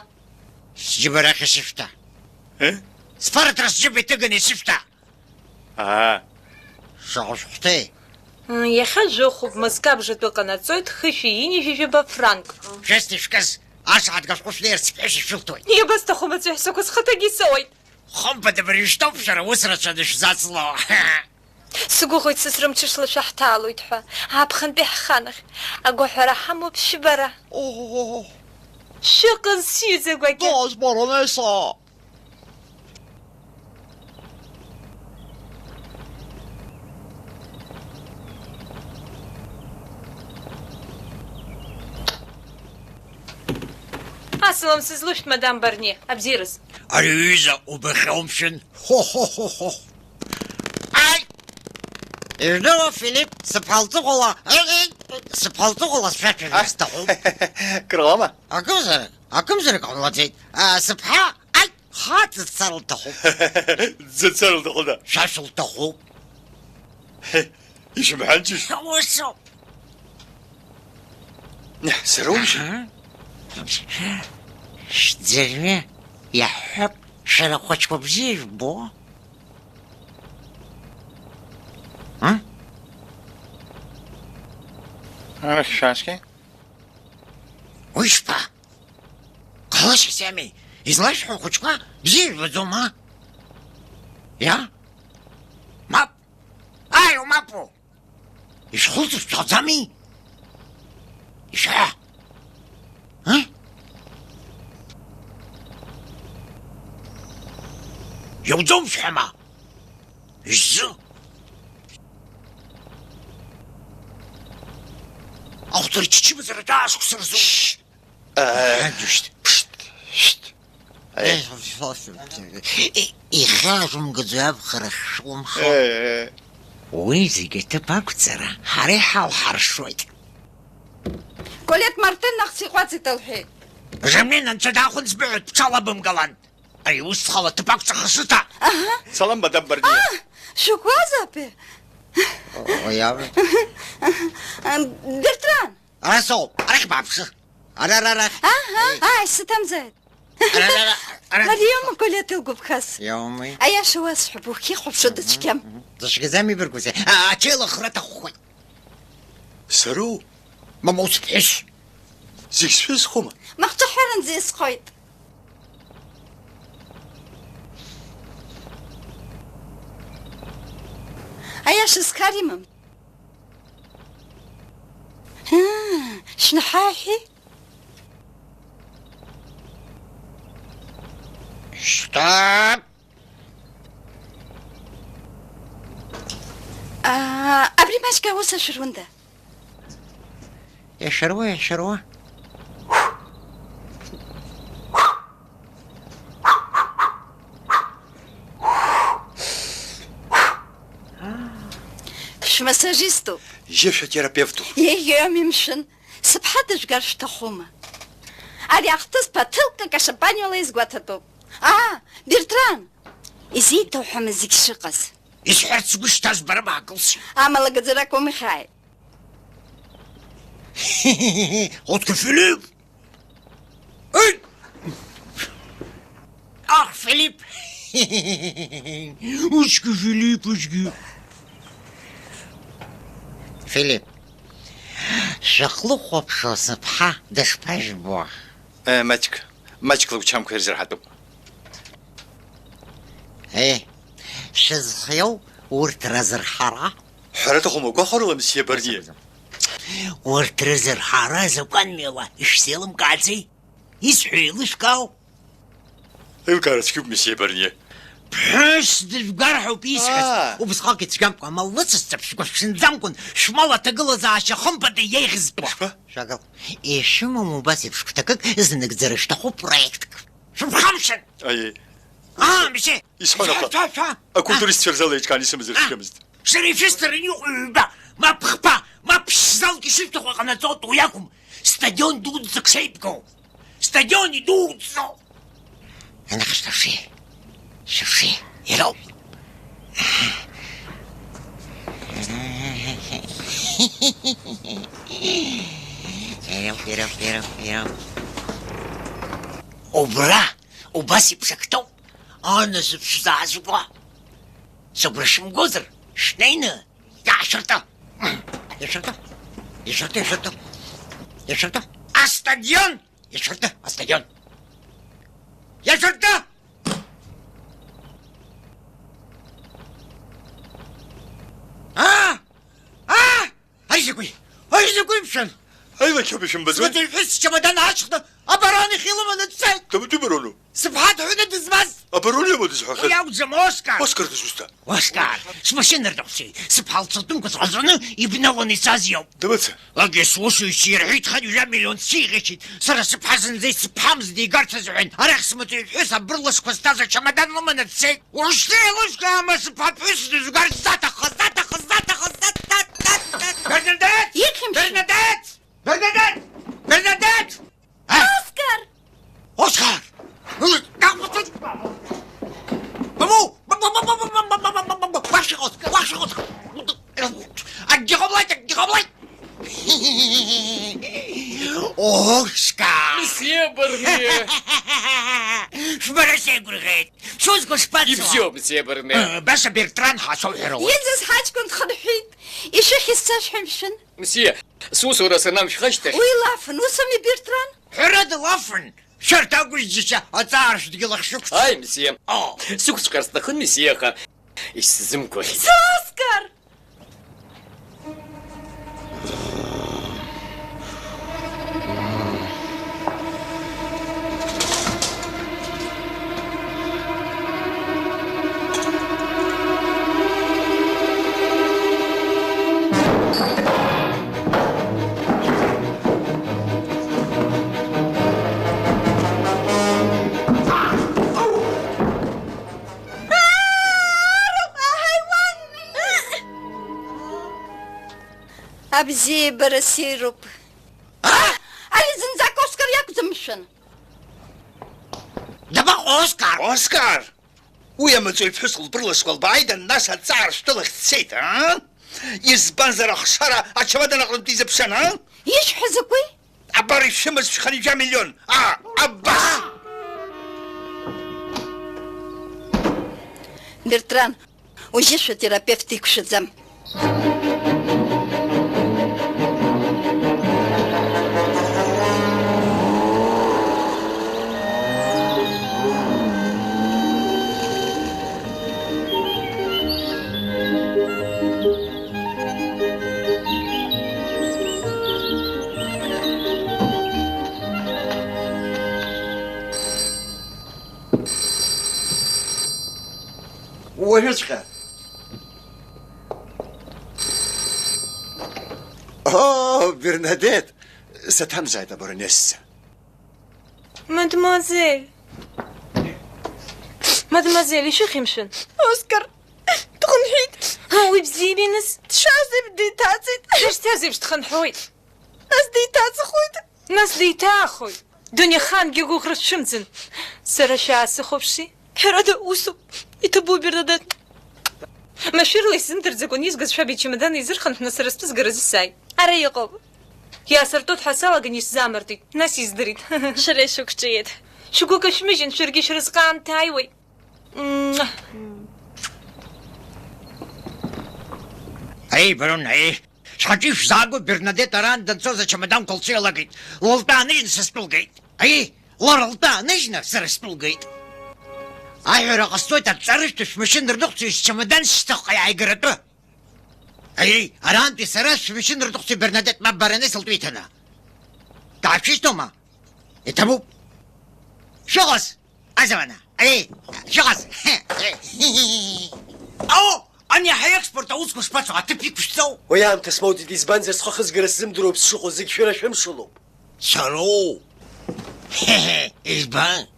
Сџьыба арахь исышәҭа. Э? Сԥарҭра сџьыба иҭыганы исышәҭа! Аа. Шаҟа шәыхәҭеи? М, иахьа жәохәуп, мызкы абжатәы ҟанаҵоит, хышәи ҩынҩажәи жәаба франк. Шәысҭ ишәкыз, ашаҳаҭга шәҟәы шәнеирц ԥҳәыс ишәылҭоит. Иабасҭаху, маҵәа ҳәсақәа схаҭагьы соуеит. Хымԥада, бара ишьҭоуп шәара ус рацәаны шәзаҵло. Сгәыӷуеит, сасрымҽышла шәаҳҭаалоит ҳәа, аԥхынтәи ҳханахь. Агәаҳәара ҳамоуп шәбара. Оо, Шәыҟан сҩызагәагьы. Нас, баронесса! Асалам сызлышәҭ, мадам Барни, абзиараз. Ари аҩыза убахьоу, мшәан. Хо-хо-хо-хо. Ай! Ижәдыруа Филипп, сыԥҳа лҵыхәала, ы-, ы-, сыԥҳа лҵыхәала сшәаҭәажәар сҭахуп. Крыҟама? Акымзарак, акымзарак ҟамлаӡеит. А, сыԥҳа, ай, хаҵа дцар лҭахуп. Дзыцар лҭаху, да? Шәа шәылҭахуп. Ишәымҳәанчишь? Усоуп. Сара ужь? Аҳа. Шәӡырҩы иаҳҳәап, шәара ахәыҷқәа бзиа жәбо? М? Арахь шәааскьеи. Уи шԥа? Ҟалашьас иами, излашәҳәо ахәыҷқәа бзиа жәбаӡом, а? Иа? Мап! Аи, умапу! Ишәхылҵыр шәҭахӡами? Ишәа? А? Иауӡом шәҳәама? Изы? Ахәҭарччымазаратәы аашықәса рзы. Шш! Аҳәа, џьушьҭ. Пшт, шт. Аи. Ихьаажәымгаӡои абхара шәылымшо? Э, э. Уи зегьы аҭыԥ ақәҵара ҳара иҳалҳаршоит. Колет Мартын нахыс иҟәаҵит, лҳәеит. Жамин, анцәа даахәан збоит, бҽалабымгалан. Ари ус схала ҭыԥ ақәҵаха сыҭа. Аҳа. Салам, мадам Барни. А, шәықәлазаапе? О, иавр. Бертран! Ара соуп, арахь бааԥшы. Ара, ара, арахь. Аҳа, ааи, сыҭамзааит. Ара, ара, ара, ара. Ари иоума Колет илгәаԥхаз? Иоуми. Аиаша уасҳәап, ухьихәаԥшуа дыцәгьам. Мгм, мгм. Дыцәгьаӡами, Бергәызиа? А, ачеилыхра аҭаххоит. Сароу? Мамоу сыԥҳәыс. Зегь сшәызхума? Махҿаҳәаранӡа иазхоит. Аиаша зхар имам. Аа, шәнаҳаҳәи? Стоп! Аа, абри маҷк аус ашәырунда. Иашаруа, иашаруа. Шәмассажиступ. Ишәатерапевтуп. Иеиӷьу ами, мшәан, сыԥҳа дыжәгар шәҭахума? Ари ахҭыс ԥаҭлкык ашампаниола изгәаҭатәуп. Аа, Бертран! Изеиҭауҳәама зегь шыҟаз? Исҳәарц сгәы шьҭаз бара баакылсит. Амала гаӡарак умхааит. Хәыцкәа Филипп! Ы! Ах, Филипп! Уҷкәын Филипп, уҷкәын! Филипп, шәахлыхәаԥшуа сыԥҳа дышԥажәбо? Э, маҷк, маҷк лыгәчамқәа ирзырҳатәуп. Е, шәызхиоу урҭ разырҳара? Ҳәара аҭахума, гәахәарыла, месье Барнье? Урҭ рызырҳара азакәан мҩала ишәзеилымкааӡеи? Исҳәо еилышәкаау? Еилкаара цәгьоуп, месье Барнье. Ԥҳәыс дыжәгәар ҳәоуп исҳәаз. Аа. Убысҟак ицәгьамкәа амал лыцызҵап, шәгәышәзынӡамкәан, шәмал аҭагылазаашьа хымԥада иеиӷьызго. Ишԥа? Шәагыл. Ишәымам убас еиԥш гәҭакык знагӡара шәҭаху проектк. Шәыԥхамшьан! Аиеи. Аа, месье! Исҳәон аха. Шәа, шәа, шәа! Акультуристцәа рзал еиҿкаан исымазар цәгьамызт. Шәара ишәысҭараны иҟоу ҩба, мап хԥа, мап ԥшь залк ишышәҭаху ҟанаҵоит, уи акәым. Стадион дуӡӡак шеибгоу. Стадион идуӡӡоу. Анахь шәырши. Шәырши. Ироуп. Ироуп, ироуп, ироуп, ироуп. Убра, убас еиԥш актәоуп анасыԥ шәзаазго. Сыгәра шәымгозар, шәнеины иаашәырты. Иашәырты. Иашәырты, иашәырты. Иашәырты. Астадион! Иашәырты, астадион! Иашәырты! Аа! Аа! Ари закәи? Ари закәи, мшәан? Аилачоуп ишәымбаӡои? Сымаҵуҩ ԥҳәыс счамадан аашьҭны абарон ихь илыманы дцеит. Дабатәи барону? Сыԥҳа дҳәыны дызмаз. Абарон иамоу дызҳәахьаз? Уи акәӡам, Оскар! Оскар дызусҭа? Оскар, смашьына рҭахәцәеи сыԥҳа лцатәымқәа зҟаҵаны ибналаны ицаз иоуп. Дабаца? Лагьы слушающий ирҳәеит, хынҩажәа миллион сиӷьычит. Сара сыԥҳа зынӡа исыԥҳамыз дигарц азыҳәан, арахь смаҵуҩ ԥҳәыс абырлашқәа зҭаз ачамадан лыманы дцеит. Уажәшьҭа еилышәкаама сыԥҳа ԥҳәыс дызгарц заҭахыз, заҭахыз, заҭахыз, заҭ-, заҭ-, заҭ-, заҭ-, Бернадет! Ихьымшәа! Бернадет! Бернадет! Бернадет! А? Оскар! Оскар! Бабу! Бабу! Уахь иҟоуҵ! Уахь иҟоуҵ! Акгьы ҟамлеит, акгьы ҟамлеит! Оскар! Месье Барнье! Шәбара сеигәырӷьеит! Шәусқәа шԥацо? Ибзиоуп, месье Барнье! Э, баша Бертран ҳәа соуҳәароуп. Иӡыз ҳаҷкәын дхынҳәит! Ишәыхьыз сашәҳәа мшәын! Месье, сусура санамшәха ашьҭахь. Уи лафын, ус ами, Бертран? Ҳәарада лафын! Шәарҭ агәыжьжьышьа аҵааршә дгьыл ахь шәықәҵ. Ааи, месье. О! Сықәҵәҟьар сҭахын, месье, аха исзымгәаӷьит. Оскар! Абзиабара сируп. Ари зынӡак Оскар иакәӡам, мшәан. Дабаҟоу Оскар? Оскар! Уи амаҵуҩ ԥҳәыс лбырлашқәа лбааидан, нас аҵааршә тәылахь дцеит, аа? Избанзар, ахшара ачамадан аҟынтә изыԥшын, аа? Ишәҳәа закәи? Абар ишәымаз шәхынҩажәа миллион, аа, абас! Бертран, ужьы шәатерапевт иқәшәаӡам. Уажәыҵәҟьа. О, Бернадет! Саҭамзааит, абаронесса. Мадемуазель! Мадемуазель, ишәыхьымшәан! Оскар дхынҳәит! Уи бзиами, нас? Дшәаз еиԥш деиҭаҵит! Дышцаз еиԥш дхынҳәуеит! Нас деиҭаҵхоит! Нас деиҭаахоит! Дунеихаангьы гәыӷра шәымӡын! Сара шәаасыхәаԥши! Ҳәарада, усоуп! Иҭабуп, Бернадет! Машәырла исзымдырӡакәа, низгаз шәаб ичамадан изырхынҳәны сара стәы згаразы сааит. Ара иҟоуп. Иаасыртуеит ҳәа салаган исзаамыртит, нас издырит. Шәара ишәықәҿиеит. Шәгәы кашәмыжьын, шәаргьы шәрызҟы аамҭа ааиуеит. Муа. Аи, барон, аи. Шәхаҿы ишәзааго Бернадет араан данцоз ачамаданқәа лцәа иалагеит. Лылтәы ааныжьны са стәы лгеит. Аи, лара лтәы ааныжьны сара стәы лгеит. Аиҳәара ҟасҵоит, аҵарышәҭ шәмашьына рныҟәцаҩ счамадан шьҭахьҟа иааигаратәы. Аиеи, арантәи сара шәмашьына рныҟәцаҩ Бернадет, мап, баронесса лтәы иҭаны. Даашәышьҭоума? Иҭабуп. Шәыҟаз, азамана. Аиеи, шәыҟаз. Ау, ани аҳаекспорт аусқәа шԥацо, аҭыԥ иқәшәҵоу? Уи аамҭа смоуӡеит, избанзар, схы ахызгара сзымдыруа ауп сшыҟоу, зегь шәара шәымшалоуп. Сароу? Избан?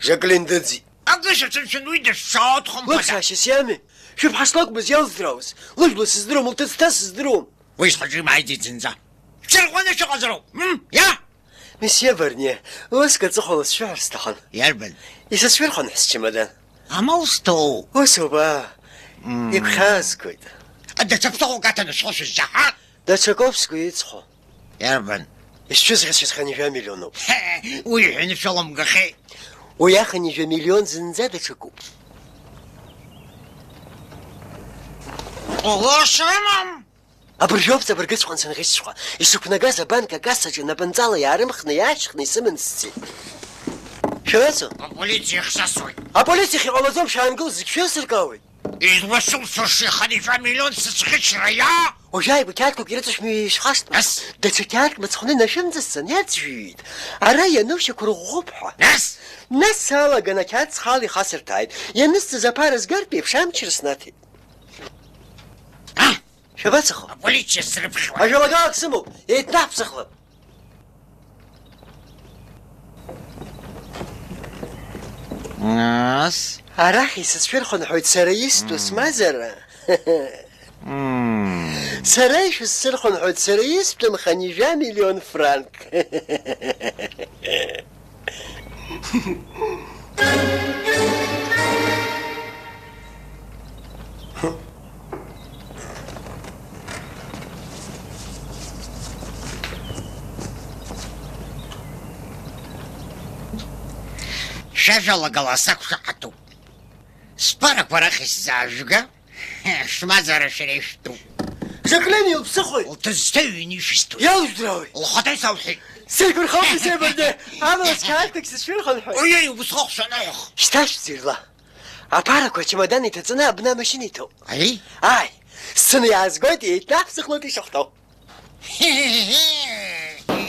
Жаклин дыӡит. Агыша сымшәан, уи дышшаауа дхымԥада. Лыԥсаашьас иами? Шәыԥҳа шлакәмыз иалздрауаз? Лыжәла сыздыруам, лҭыӡ-ҭаз сыздыруам. Уи схаҿы имааиӡеит зынӡа. Шәырӷәӷәаны шәыҟазароуп, м? Иа! Месье Барнье, уск аҵыхәала сшәыҳәар сҭахын. Иарбан? Исыцәырхуан ҳсчамадан. Амал сҭоу. Ус ауба? Мм. Ибхьаазгоит. Даҽа ԥсыхәак аҭаны шәхы шәызҿаҳа? Даҽакоуп сгәы иҵхо. Иарбан? Исцәызӷьасшьаз хынҩажәа миллионуп. Ҳе, уи ҳәаны шәаламгахьеи? Уи ахынҩажәа миллион зынӡа даҽакуп. Ҟалашьа амам! Абыржәоуп ҵабыргыҵәҟьан санӷьычцәҟәа. Исықәнагаз абанк акассаҿы напынҵала иаарымхны иаашьхны исыман сцеит. Шәаҩаӡом? Аполициа ихсасуеит. Аполициахь иҟалаӡом, шәаангыл, зегь шәеилсыркаауеит. Изласылшоз иханы ижәа миллион сыцәӷьычра иа! Уажәааигәа қьаадқәак ирыҵышәны ишәхашҭма? Нас? Даҽа қьаадк мыцхәны инашәымҵасҵан, иаӡәӡәаҩит. Ара иану шьақәырӷәӷәоуп ҳәа. Нас? Нас салаган ақьаад схала ихасырҭааит. Ианысҵаз аԥара згартә еиԥш амчра снаҭеит. А? Шәабацахо? Аполициа срыԥхьуеит. Ажәалагалак сымоуп, еиҭнаҳԥсахлап. Нас? Арахь исыцәырхынҳәуеит сара истәу, мм, смазара. Мм. Сара ишәысцырхынҳәуеит сара истәым хынҩажәа миллион франк. Шәажәалагала сақәшаҳаҭуп. Сԥарақәа арахь исзаажәга, шәмазара шәара ишәтәуп. Жаклин илԥсыхәоит. Лҭыӡҭа ҩны ишәысҭоит. Иалжәдрауеит. Лхаҭа исалҳәеит. Сеиқәырхоит, сеибарде. Амала сқьаадқәак сышәырхынҳәуеит. Уи, уи, убысҟак шәанаҩх. Шьҭашәҵ ирла. Аԥарақәа ачамадан иҭаҵаны абна амашьына иҭоуп. Аи? Ааи. Сцены иаазгоит, еиҭнаҳԥсыхлоит ишахәҭоу.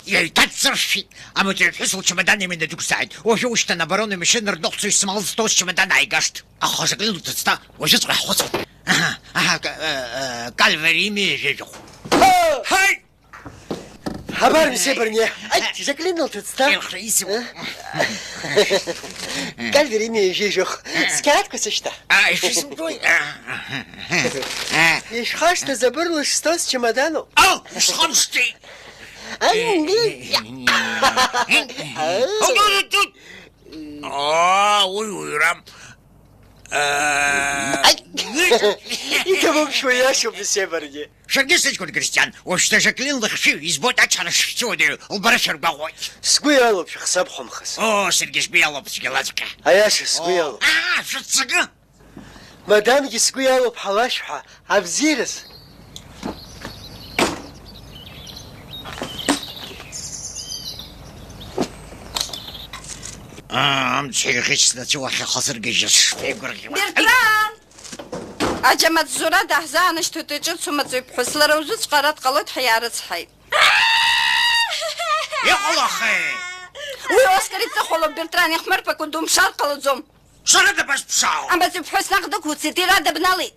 Еиҭаццышәшәит. Амаҵуҩԥҳәыс лчамадан иманы дықәзааит. Уажәы ушьҭан абарон имашьына рдәыҟәцаҩ смал зҭоу счамадан ааигашт. Аха Жаклин лҭыӡҭа уажәыҵәҟьа ҳхәыцуеит. Аҳа, аҳа, ка-, э, э, Кальвери имеижәижәохә. Ҳа! Ҳаи! Абар, мсье Барнье. Аи, Жаклин лҭыӡҭа. Илхра исымоу. Кальвери имеижәижәохә. Сқьаадқәа сышьҭа. А, ишысымҭои? Ишәхашҭыз абырлаш зҭоу счамаданоуп. Ау, ишхамшҭи! Ау, ау, ау, ау. Аа, уи уҩрам. Иҭабуп шәуаҩашьоуп, мсье Барнье. Шәаргьы сыҷкәын Кристиан, уажәшьҭа Жаклин лыхшыҩ избоит, ачҳара шәцәыуадаҩу лбара шәаргәаҟуеит. Сгәы иалоуп шәыхсабхәымхаз. Оо, саргьы сгәы иалоуп цәгьалаҵәҟьа. Аиаша сгәы иалоуп. Аа, шәыццакы! Мадамгьы сгәы иалоуп ҳалашәҳәа, абзиараз. Аа, амца иӷьычны ацәа уахь ахы сыргьежьыз шԥеигәырӷьуа. Бертран! Аџьамаҵзура даҳзаанашьҭуеит, иҿыцу маҵуҩԥҳәыс, лара уажәыҵәҟьа ара дҟалоит, ҳәа иаарыцҳаит. Иҟалахеи? Уи Оскар иҵыхәалоуп, Бертран, ихмырԥакәа думԥшаар ҟалаӡом. Сара дабасԥшаау? Амаҵуҩԥҳәыс наҟ дықәуцеит, иара дыбналеит.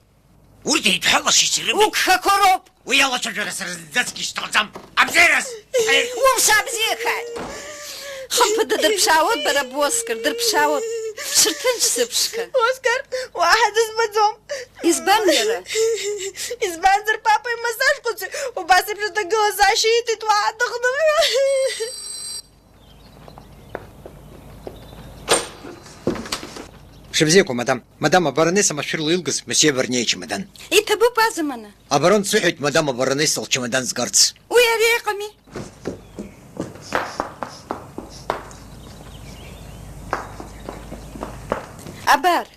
Урҭ еидҳәалашьас ирымеи? Угхақәа роуп. Уи алацәажәара сара зынӡаскгьы исҭахӡам. Абзиараз! Умш абзиахааит! Хымԥада, дырԥшаауеит бара бОскар, дырԥшаауеит. Шәырҭынч, сыԥшқа. Оскар уаҳа дызбаӡом. Избан иара? Избанзар, папа имассажқәацәеи убас еиԥш аҭагылазаашьа ииҭеит, уаҳа дыхнымҳәуа. Шәыбзиақәа, мадам. Мадам абаронесса машәырла илгаз, месье Барнье ичамадан. Иҭабуп азамана. Абарон дсыҳәеит, мадам абаронесса лчамадан згарц. Уи ари иҟами. Абар,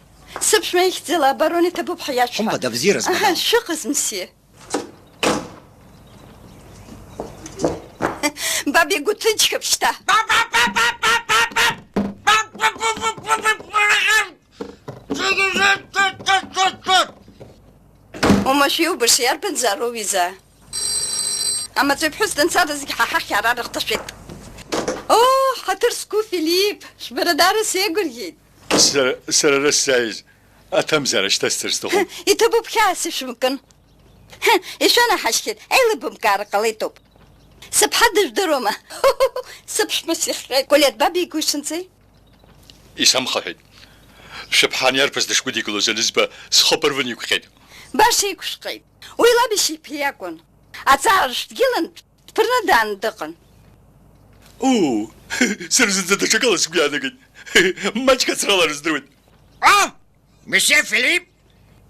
сыԥшәма ихьӡала абарон иҭабуп ҳәа иашәҳәа. Хымԥада, абзиараз, аҳа, мадам. Шәыҟаз, месье. Баб игәы ҭынчхап шьҭа. Умашәа иубаша иарбанзароу изаа? Амаҵуҩԥҳәыс данцаразгьы ҳа ҳахь ара рыхҭашәеит. Оо, ҳаҭыр зқәу Филип, шәбара даара сеигәырӷьеит. Сара, сара ара сзааиз аҭамзаара шьҭасҵар сҭахуп. Иҭабуп, хьаас ишәымкын. Ишәанаҳашьҭит, еилыбымкаара ҟалеитоуп. Сыԥҳа дыжәдыруама? Сыԥшәма сихҟьеит. Колет, баб игәы ишынҵеи? Исамхаҳәеит. Шәыԥҳа ани арԥыс дышгәыдикылоз анызба, схы аԥырвын иқәҟьеит. Баша иқәшәҟьеит. Уи лаб ишиԥа иакәын. Аҵаа рышәҭгьылан, дԥырны дааны дыҟан. Уу, сара зынӡа даҽакала сгәы иаанагеит. Маҷк ацралара здыруеит. А? Месье Филипп,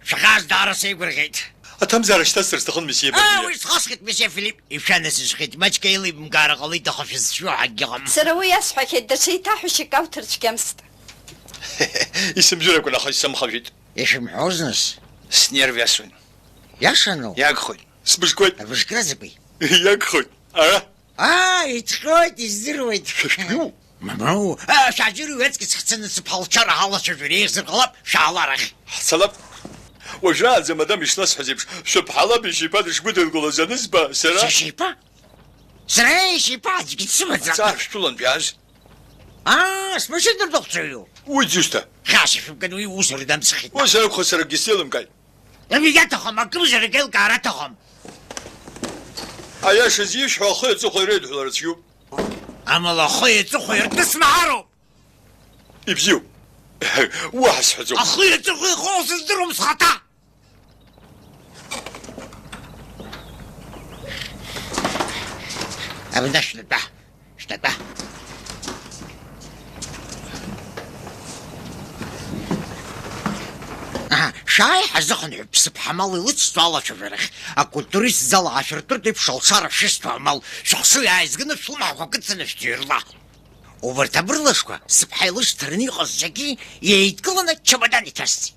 шәхьаас даара сеигәырӷьеит. Аҭамзаара шьҭасҵар сҭахын, месье Барнье. Уи схысхит, месье Филипп. Ишәанасыжьхьеит, маҷк еилибамкаара ҟалеит, аха шәызшәо акгьы ыҟам. Сара уи иасҳәахьеит, даҽа еиҭаҳәашьак ауҭар цәгьамызт. Исымжәыр акәын, аха исымхажәит. Ишәымҳәоз нас? Снерв иасуан. Иашану? Иагхоит. Сбыжгоит. Абыжкра закәи? Иагхоит. Ара. Аа, иҭҟьоит, издыруеит. Шәа шәтәиу? Мамоу, аа, шәааџьыр уи аҵкыс ҳцаны сыԥҳа лчара ҳалацәажәар еиӷьзар ҟалап, шәаала арахь. Ҳцалап. Уажәраанӡа мадам ишнасҳәаз еиԥш, шәыԥҳа лаб ишьиԥа дышгәыдылкылоз анызба, сара... Сашьиԥа? Сара ишьиԥа аӡәгьы дсымаӡам. Аҵаа шәҭәылан, биааз. Аа, смашьына дыхәцаҩу? Уи дзусҭа? Хьаас ишәымган, уи усура дамцахит. Уи сара акәхап, сара акгьы сзеилымкааит. Ами, иаҭахым, акымзарак еилкаара аҭахым. Аиаша зишәҳәо, ахи аҵыхәеи реидҳәалара цәгьоуп. Амала ахи аҵыхәеи ртәы смаҳароуп. Ибзиоуп. Уаҳа сҳәаӡом. Ахи аҵыхәеи ихоу сыздыруам схаҭа. Абна шәнатәа, шәнатәа. Аҳа, шәааи ҳазыхынҳәып сыԥҳа мал илыцҵо алацәажәарахь, акультурист зал аашәыртыртә еиԥш алшара шәысҭо амал, шәыхшыҩ ааизганы шәлымҳақәа кыдҵаны шәӡырҩла. Убарҭ абырлашқәа сыԥҳа илышьҭараны иҟаз зегьы еидкыланы ачамадан иҭасҵеит.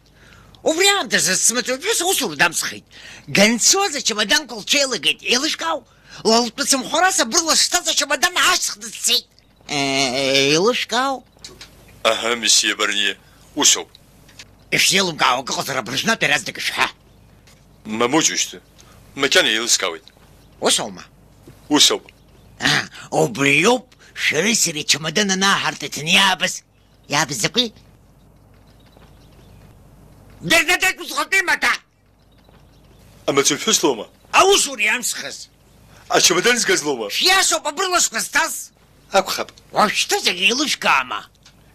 Убри аамҭазы сымаҵуҩԥҳәыс аусура дамҵхеит. Данцоз ачамаданқәа лҽеилагеит, еилышәкаау? Лылтәы цымхәрас абырла шҭаз ачамадан аашьҭыхны дцеит. Е, еилышәкаау? Аҳа, месье Барнье, усоуп. Ишәзеилымкаауа акы ыҟазар, абыржәнатә иаразнак ишәҳәа. Мамоу, џьушьҭы, макьана еилыскаауеит. Ус аума? Ус ауп. А, убриоуп, шәареи сареи ачамадан анааҳарҭыҭны иаабаз. Иаабаз закәи? Бернадет усҟатәи маҭәа! Амаҵуҩԥҳәыс лоума? Аусура иамсхыз. Ачамадан згаз лоума? Шәиашоуп, абырлашқәа зҭаз. Акәхап. Уажәшьҭа зегь еилышәкаама?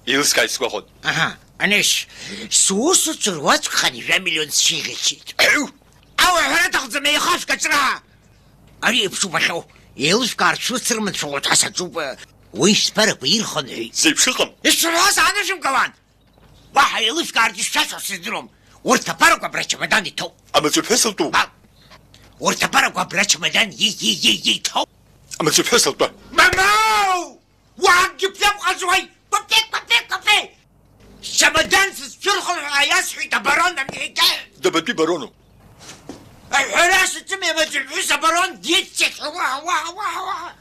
Еилыскааит, сгәахәын. Аҳа, анеш, сусуцәа руаӡәк хынҩажәа миллион сшьеиӷьычеит. Ау! Ауаҳәара аҭахӡам, еихашәк аҿра! Ари еиԥш убахьоу, еилышәкаарц шәусырманшәалоит ҳәа саҿуп, уи шәԥарақәа ирхынҳәит. Зеиԥш ыҟам. Ишәҳәаз аанышәымкылан! Уаҳа еилышәкаарц ишшәасҳәо сыздыруам. Урҭ аԥарақәа абра ачамадан иҭоуп. Амаҵуҩԥҳәыс лтәу? Мап. Урҭ аԥарақәа абра ачамадан и-, и-, и-, иҭоуп. Амаҵуҩԥҳәыс лтәы. Мамоу! Уаагьы бзиа ҟазуеи! Кәапе, кәапе, кәапе! Счамадан сызцәырхо ҳәа иасҳәеит абарон Амиекел. Дабатәи барону? Аҳәара саҿым, амаҵуҩԥҳәыс абарон диццеит ҳәа, уа, уа, уа, уа.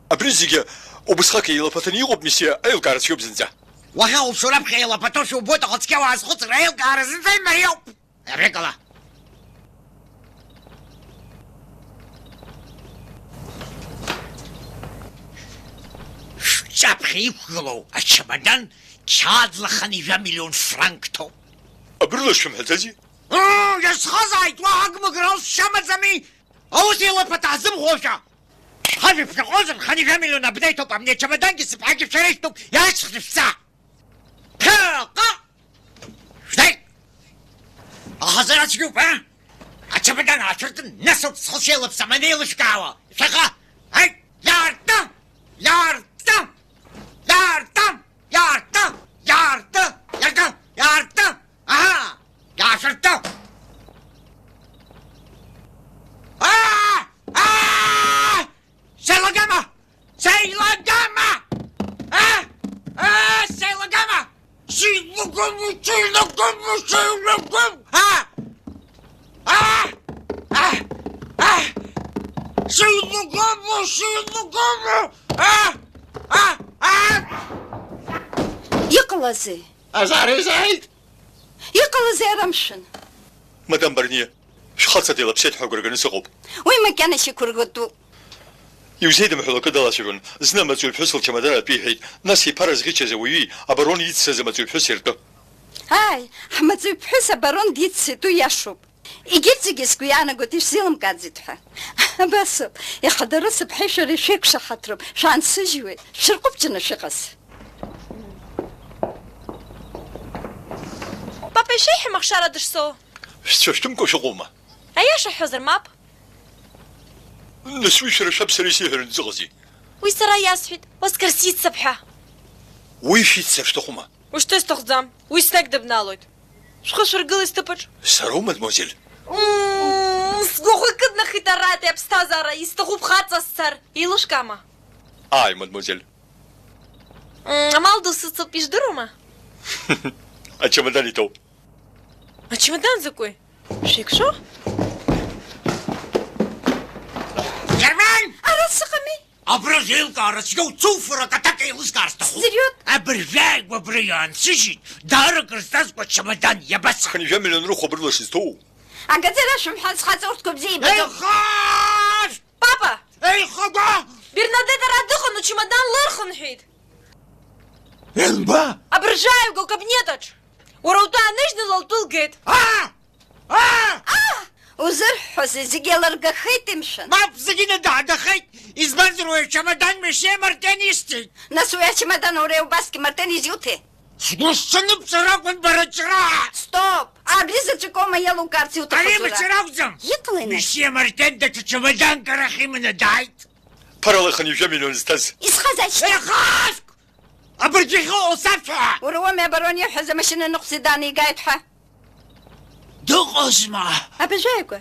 Абри зегьы убысҟак еилаԥаҭаны иҟоуп, месье, аилкаара цәгьоуп зынӡа. Уахьа улшо раԥхьа еилаԥаҭоушәа убоит, аха цқьа уаазхәыцыр, аилкаара зынӡа имариоуп. Абригала. Шәҿаԥхьа иқәгылоу ачамадан қьаадла хынҩажәа миллион франк ҭоуп. Абырла шәымҳәаӡази? Ыы, иазхазааит, уаҳа агмыграл сшьамаӡами? Аус еилаԥаҭа ҳзымхошәа! Шәхы шәыԥхьаҟозар, хынҩажәа миллион абна иҭоуп, абни ачамадангьы сыԥҳагьы шәара ишәтәуп, иаашьҭыхны шәца! Ԥхьаҟа! Шәнеи! Аха сара цәгьоуп, а? Ачамадан аашәыртын, нас ауп схы шеилаԥсам анеилышәкаауа. Шәаха! Ҳаи! Иаартны! Иаартны! Иаартны! Иаартны! Иаартны! Иаартны! Иаартны! Аҳа! Иаашәыртты! Аа! Аа! Сеилагама! Сеилагама! А? А, сеилагама! Сеилагама, сеилагама, сеилагама! А? А? А? А? Сеилагама, сеилагама! А? А? А? Иҟалазеи? Азар изааит! Иҟалазеи ара, мшәан? Мадам Барнье, шәхаҵа деилаԥсеит ҳәа агәра ганы сыҟоуп. Уи макьана шьақәыргылатәуп. Иузеидымҳәо лакы далацәажәон. Зны амаҵуҩԥҳәыс лчамадан атәы иҳәеит, нас иԥара зӷьычыз ауаҩи абарон иццаз амаҵуҩԥҳәыси ртәы. Ааи, ҳмаҵуҩԥҳәыс абарон диццеит, уи иашоуп. Егьырҭ зегьы сгәы иаанагоит ишәзеилымкааӡеит ҳәа. Абасоуп, иаҳа дара сыԥҳаи шәареи шәеиқәшаҳаҭроуп, шәаансыжьуеит, шәырҟәыбҷаны шәыҟаз. Папа ишәеиҳәама ахшара дышцо? Шәцәа шәҭымкәа шәыҟоума? Аиаша ҳҳәозар, мап. Нас уи шәара шәаб сара исеиҳәараны дыҟази? Уи сара иасҳәеит, Оскар сиццап ҳәа. Уи шәиццар шәҭахума? Ушьҭа исҭахӡам, уи снагь дыбналоит. Шәхы шәыргылеи сҭыԥаҿ. Сароу, мадмуазель? Мм, сгәахәы кыднахит аратәи аԥсҭазаара, исҭахуп хаҵа сцар, еилышәкаама? Ааи, мадмуазель. Мм, амал ду сыцуп, ижәдыруама? Ачамадан иҭоуп. Ачамадан закәи? Шәеиқәшәо? Герман! Ара сыҟами! Абра еилкаара цәгьоу цуфарак аҭак еилыскаар сҭахуп. Сӡырҩуеит. Абыржәы ааигәа абра иаансыжьит, даара акыр зҵазкуа ачамадан, иабацо? Хынҩажәа миллион рыхә абрыла шәызҭоу? Агаӡара шәымҳәан, схаҵа урҭқәа бзиа ибаӡом. Еихаш! Папа! Еихагәа! Бернадет ара дыҟан, учамадан лырхынҳәит. Елба! Абыржәы ааигәа акабинет аҿы. Уара утәы ааныжьны лтәы лгеит. Аа! Аа! Узырҳәозеи, зегьы еилыргахеит, мшәан? Мап, зегьы даадахеит. Избанзар, уи ачамадан Месиа Мартен исҭеит. Нас уи ачамадан уара убасгьы Мартен изиуҭеи? Сгәы сҽаныбҵар акәын бара џьара! Стоп! Абри заҵәык аума иалукаарц иуҭахыз уара? Ари џьара акәӡам! Иҟалеи нас? Месиа Мартен даҽа чамаданк арахь иманы дааит! Ԥарала хынҩажәа миллион зҭаз. Исхаз ашьҭахь! Еихашк! Абыржәы иҟоу саб ҳәа! Уара уами абарон ииҳәаз амашьына ныҟәцеит, даанигааит ҳәа. Дыҟазма? Абыржәы ааигәа.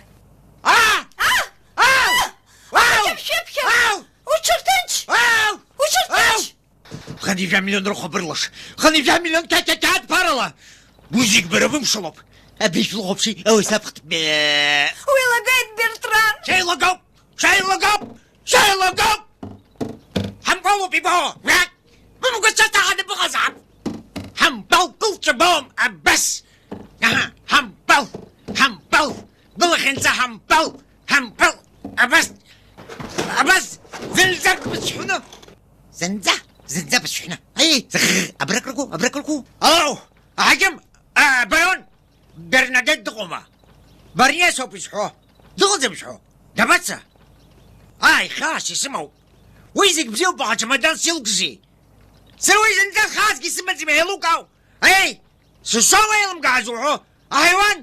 Аа! Аа! Ау! Ау! Уҽырԥхьа! Ау! Уҽырҭынч! Ау! Уҽырҭынч! Ау! Хынҩажәа миллион рыхә абырлаш! Хынҩажәа миллион қьа-қьа-қьаадԥарала! Уи зегь бара бымшалоуп! Абри шәлыхәаԥши, ауи саԥхт бе! Уи лагеит, Бертран! Шәеилагоуп! Шәеилагоуп! Шәеилагоуп! Ҳампалуп ибо! Уа! Бымгәацәа ҭаҳаны быҟазаап! Ҳампал кылҵәабом абас! Аҳа, ҳампал! Ҳампал! Былахьынҵа ҳампал! Ҳампал! Абас! Абас! Зынӡак быцәҳәны! Зынӡа! Зынӡа быцәҳәны! Аи! Зыхх! Абракырку! Абракырку! Ау! Аҳақьым! А, барон! Бернадет дыҟоума? Бариес ауп изҳәо. Дыҟаӡам изҳәо. Дабаца? Ааи, хаас исымоуп. Уи зегь бзиоуп, аха чамадан силгзи? Сара уи зынӡа хаасгьы сымаӡам, еилукаау. Аиеи, сышоуа еилымгааӡо уҳәо, аҳаиуан!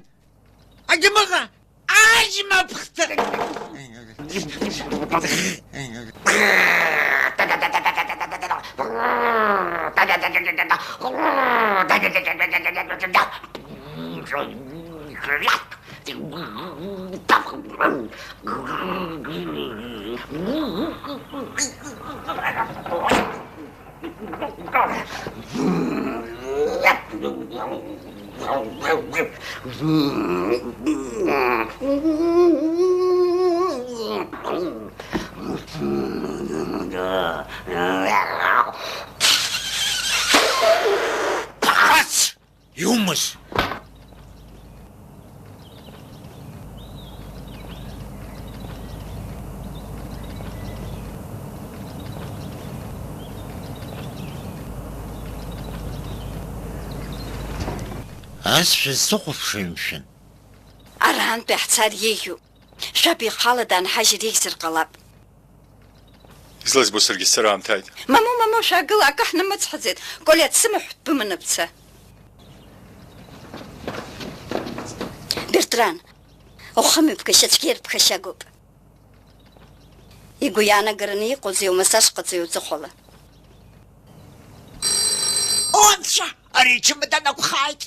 Аџьмыӷа! Аџьмаԥхҭа! Иумаз! Ас шәызсыхәаԥшуеи, мшәан? Арантәи ҳцар еиӷьуп. Шәаб ихала даанҳажьыр еиӷьзар ҟалап. Излазбо саргьы сцара аамҭа ааит. Мамоу, мамоу, шәаагыла, акы ҳнамыцҳаӡеит. Колиа дсымаҳә, дбыманы бца. Бертран, ухымҩаԥгашьа цәгьа ирԥхашьагоуп. Игәы иаанагараны иҟоузеи умассаж ҟаҵаҩ уҵыхәала? Онцәа! Ари ичамадан акәхааит!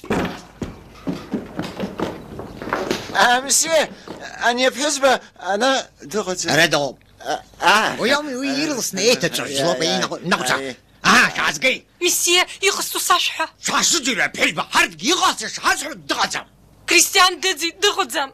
А, месье, ани аԥҳәызба ана дыҟаӡам. Ара дыҟоуп. А, а. Уи ауми, уи ирласны еиҭаҵәахыз лоуп, а, инаҟ-, наҟәцах. А, шәаазгеи? Месье, иҟасҵо сашәҳәа. Шәаасыдири, аԥҳәызба, ҳарҭгьы иҟасҵаша ҳазҳәо дыҟаӡам. Кристиан дыӡит, дыҟаӡам.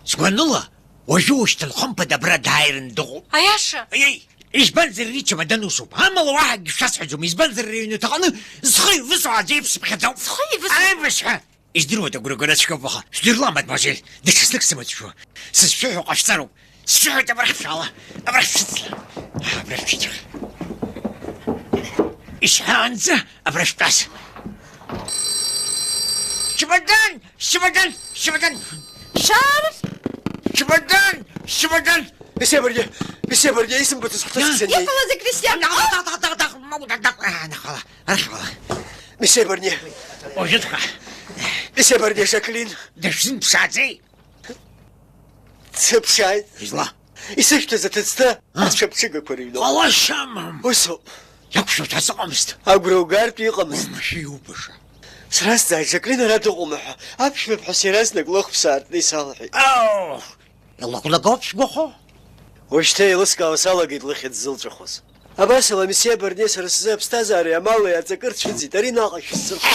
Сгәаныла, уажәы ушьҭан хымԥада абра дааиран дыҟоуп. Аиаша? Аиеи, избанзар, ари чамадан усуп. Амала уаҳагьы шәасҳәаӡом, избанзар, ари аҩнаҭаҟны зхы еивысуа аӡә иԥсыԥхьаӡоуп. Зхы еивысуа? Аибашьра! Издыруада, агәрагара цәгьоуп, аха шәдырлам, мадмуазель, даҽазнык сымаҵ шәуа. Сызшәыҳәо ҟашәҵароуп. Сшәыҳәоит, абра шәаала, абра шәыцла. Абра шәыцла. Ишҳәаанӡа абра шәтәаз. Чамадан! Чамадан! Чамадан! Шар! Чамадан! Чамадан! Месье Барне! Месье Барне, исымбацыз хҭыск сцеит. Иҟалазеи, Кристиан? Даҟ, даҟ, даҟ, даҟ, даҟ, ма, даҟ, даҟ, а, нахала, арахь ала. Месье Барне! Уажәыҵәҟьа. Месье Барне, Жаклин! Дышәзымԥшааӡеи? Дсыԥшааит. Изла? Исышәҭаз аҭыӡҭа А? Ацәаԥҽыгақәа рыҩноуп. Ҟалашьа амам. Усоуп. Иақәшәоит ҳәа сыҟамызт. Агәра угартә иҟамызт. Машәа иубаша. Сразҵааит, Жаклин ара дыҟоума ҳәа. Аԥшәмаԥҳәыс иаразнак лыхә саартны исалҳәеит. Ау! Илыхәлагоуп шәгәахәо? Уажәшьҭа еилыскаауа салагеит лыхьӡ зылҵәахуаз. Абасала, месье Барне, сара сзы аԥсҭазаареи амали аҵакы рцәыӡит, ари наҟ ишәзырҳәо.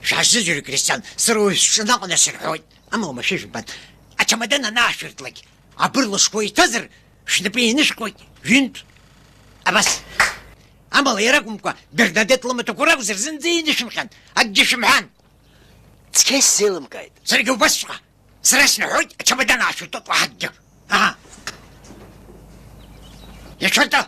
Шәаасзыӡырҩ, Кристиан, сара уажә сҿы наҟ насырҳәоит. Амала машәыр жәбан. Ачамадан анаашәыртлак, абырлашқәа иҭазар, шәнапы еинышәкуеит, ҩынтә. Абас. Амала иара акәымкәа, Бернадет лымаҭәақәа ракәзар, зынӡа инышәымхьан, акгьы шәымҳәан. Цқьа исзеилымкааит. Саргьы убасҵәҟьа. Сара снаҳәоит, ачамадан аашәыртәоит уаҳа акгьы. Аҳа. Иашәыртта!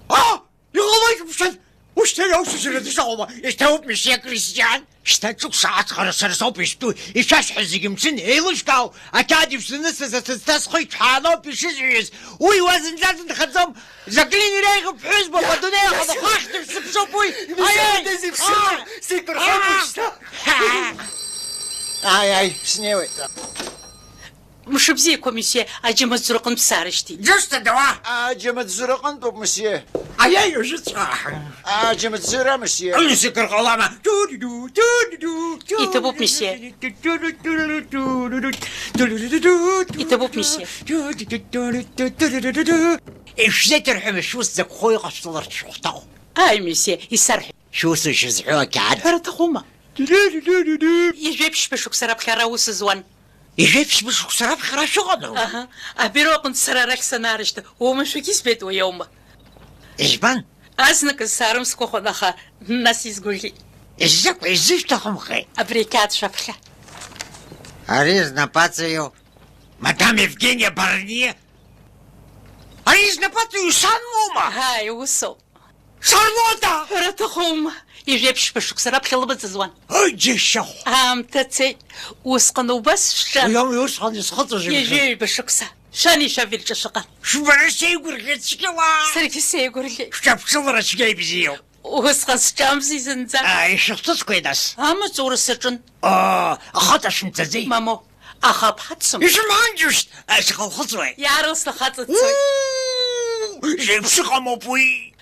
Аа! Иҟалоит, мшәан! Ушьҭа иаусуцәа рыдысаҟоума? Иҭоуп, месье Кристиан! Шьҭа ҿык саацхара сара соуп изтәу, ишәасҳәаз зегьы мшын еилышәкаау, ақьаад ишәзанысыз аҭыӡҭа схы иҭҳәааноуп ишызҩыз. Уи уа зынӡа дынхаӡом, Жаклин иреиӷьуп ԥҳәызбоуп, адунеи аҟны хәахьтә сыԥшуп уи. Аиеи! Исымоуп, исымоуп, Аа! Сеиқәырхоит Аа! уажәшьҭа. Ааи, ааи, снеиуеит. Мшыбзиақәа, месье, аџьамаҵзураҟынтә саарышьҭит. Џьышта дауа! Аџьамаҵзураҟынтәуп, месье. Аиеи, уажәыҵәҟьа! Аџьамаҵзура, месье. Аҩыза кыр ҟалама? Иҭабуп, месье. Иҭабуп, месье. Ишәзеиҭарҳәама шәус закәхо иҟашәҵаларц шәыхәҭоу? Ааи, месье, исарҳәеит. Шәусушьа зҳәо ақьаад. Ҳәара аҭахума? Ҩажәеиԥшьба шықәса раԥхьа ара аус зуан. Ҩажәеиԥшьба шықәса раԥхьа ара шәыҟану? Аҳа. Абиуро аҟынтә сара арахь санаарышьҭ, уамашәагьы избеит уи аума? Избан? Азныказ саарымсхәахәан, аха нас исгәаӷьит. Изакәи, изышәҭахымхеи? Абри ақьаад шәаԥхьа. Ари знапаҵаҩу? Мадам Евгения Барниа? Ари знапаҵаҩу сан лоума? Ааи, усоуп. Шарлотта! Ҳәара аҭахума? Ҩажәеиԥшьба шықәса раԥхьа лымаҵ зуан. Ы, џьашьахә! Аамҭа цеит. Усҟан убас шәан. Уи ауми усҟан исхыҵыз. Ҩажәеиба шықәса. Шәани шәаби рҿы шәыҟан. Шәбара сеигәырӷьеит цәгьала! Саргьы сеигәырӷьеит. Шәаԥсылара цәгьа ибзиоуп. Усҟан сҿамзи зынӡа. Ааи, ишәыхҭысқәеи нас? Амаҵура саҿын. Оо, ахаҵа шәымцаӡеи? Мамоу, аха аԥҳа дсымоуп. Ишәымҳәан џьушьҭ, схы лхыҵуеит. Иаарласны хаҵа дцоит. Уу, зеиԥш ыҟамоуп уи.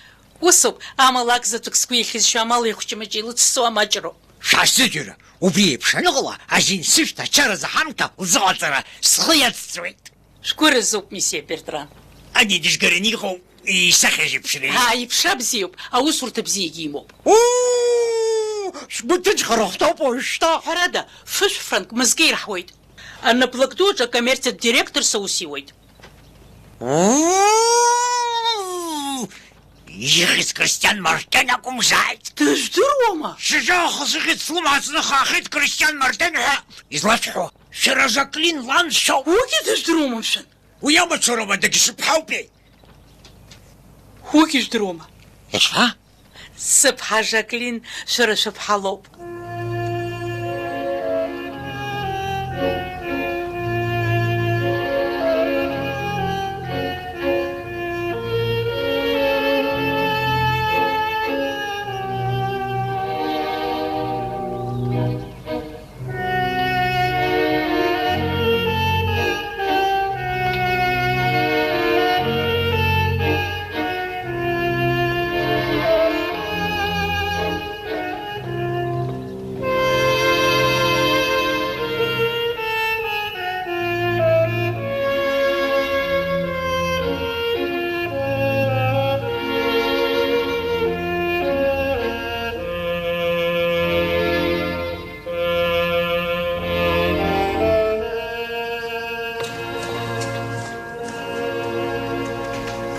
Усоуп, амала ак заҵәык сгәы иахьызшьо амал еиқәҷымаҷ илыцәцо амаҷроуп. Шәаасзыӡырҩы, убри еиԥш аныҟала, азин сышәҭ ачаразы ҳамҭа лзыҟаҵара схы иацҵуеит. Шәгәы разуп, месье Бертран. Ани дыжәгараны иҟоу исахьа зеиԥшреи? Ааи, иԥшра бзиоуп, аусурҭа бзиагьы имоуп. Уу, шәгәы ҭынчхар ахәҭоуп уажәшьҭа. Ҳәарада, фышә франк мызкы ирҳауеит. Анаплак ду аҿы акоммерциатә директорс аус иуеит. Уу! Ихьӡ Кристиан Мартен акәымзааит! Дыздыруама? Шьыжьаахыс ихьӡ слымҳацны хаахьеит Кристиан Мартен ҳәа изласҳәо. Шәара Жаклин лан соуп. Уигьы дыздыруама, мшәан? Уи амацароума, дагьсыԥҳаупеи? Уигьы жәдыруама? Иашьа? Сыԥҳа Жаклин шәара шәыԥҳа лоуп.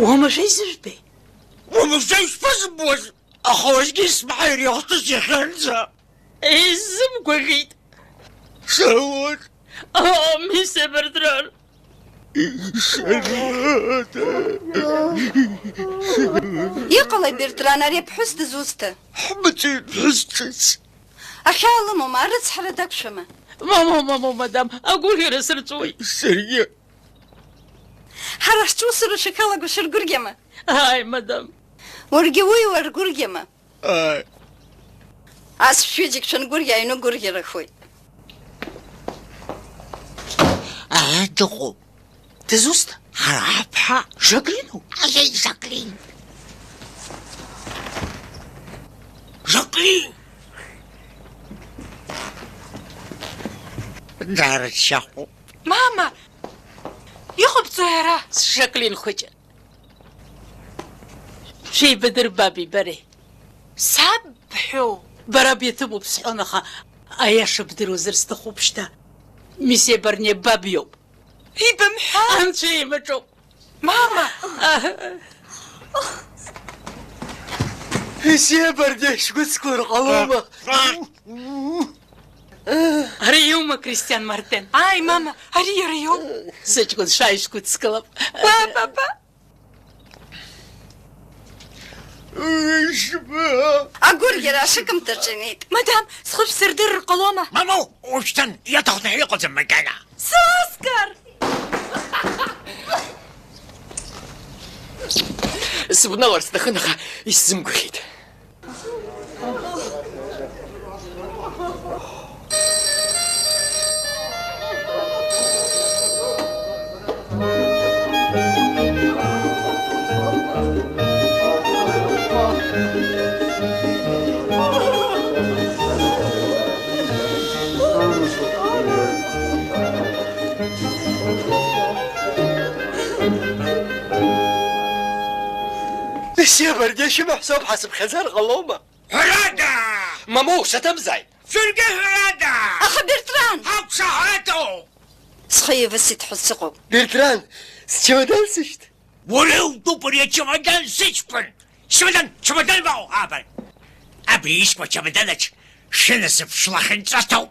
Уамашәа изыжәбеи? Уамашәа ишԥазымбоз? Аха уажәгьы исмаҳаир иахҭыс иахьанӡа. Исзымгәаӷьит. Шарлот. Оо, месье Бертран. Шарлот. Иҟалеи, Бертран, ари аԥҳәыс дызусҭа? Ҳмыцеи ԥҳәыс ҿыц. Ахьаа лымоума, арыцҳара дақәшәама? Мамоу, мамоу, мадам, агәырӷьара сырҵәуеит. Саргьы. Ҳара ҳҿусура шәахьалаго шәыргәырӷьама? Ааи, мадам. Уаргьы уи уаргәырӷьама? Ааи. Ас шәҩыџьегь шәангәырӷьа аҩны гәырӷьарахоит. Ара дыҟоуп. Дызусҭа? Ҳара ҳаԥҳа. Жаклиноуп. Аиеи, Жаклин! Жаклин! Даарыччахуп. Мама! Иҟабҵои ара? Жаклин хәыҷы. Шәеибадыр баби бареи? Саб бҳәоу? Бара биаҭымуп сҳәон, аха аиаша бдыруазар сҭахуп шьҭа. Месье Барне баб иоуп. Ибымҳәа! Анцәа имаҿоуп. Мама! Месье Барне шәгәыцклар ҟалома? Ари иума, Кристиан Мартен? Ааи, мама, ари иара иоуп. Сыҷкәын шәааи шәгәыцкылап. Ба, ба, ба. Агәырӷьара ашыкымҭаҿы инеит. Мадам, схы шәсырдырыр ҟалома? Мамоу, ушьҭан иаҭахны иҟаӡам макьана. Соскар! Сыбналар сҭахын, аха исзымгәаӷьит. Месье Барне шәымаҳәсоуп, ҳасыԥхьаӡар ҟалома? Ҳәарада! Мамоу, саҭамзааит! Шәаргьы ҳәарада! Аха, Бертран! Ҳақәшаҳаҭуп! Схы еивысит ҳәа сыҟоуп. Бертран, счамадан сышьҭ! Уара иутәуп ари ачамадан, сыҷкәын! Чамадан, чамадан баҟоу, абар! Абри ишьҭоу ачамаданаҿ шәынасыԥ шәлахьынҵа ҭоуп!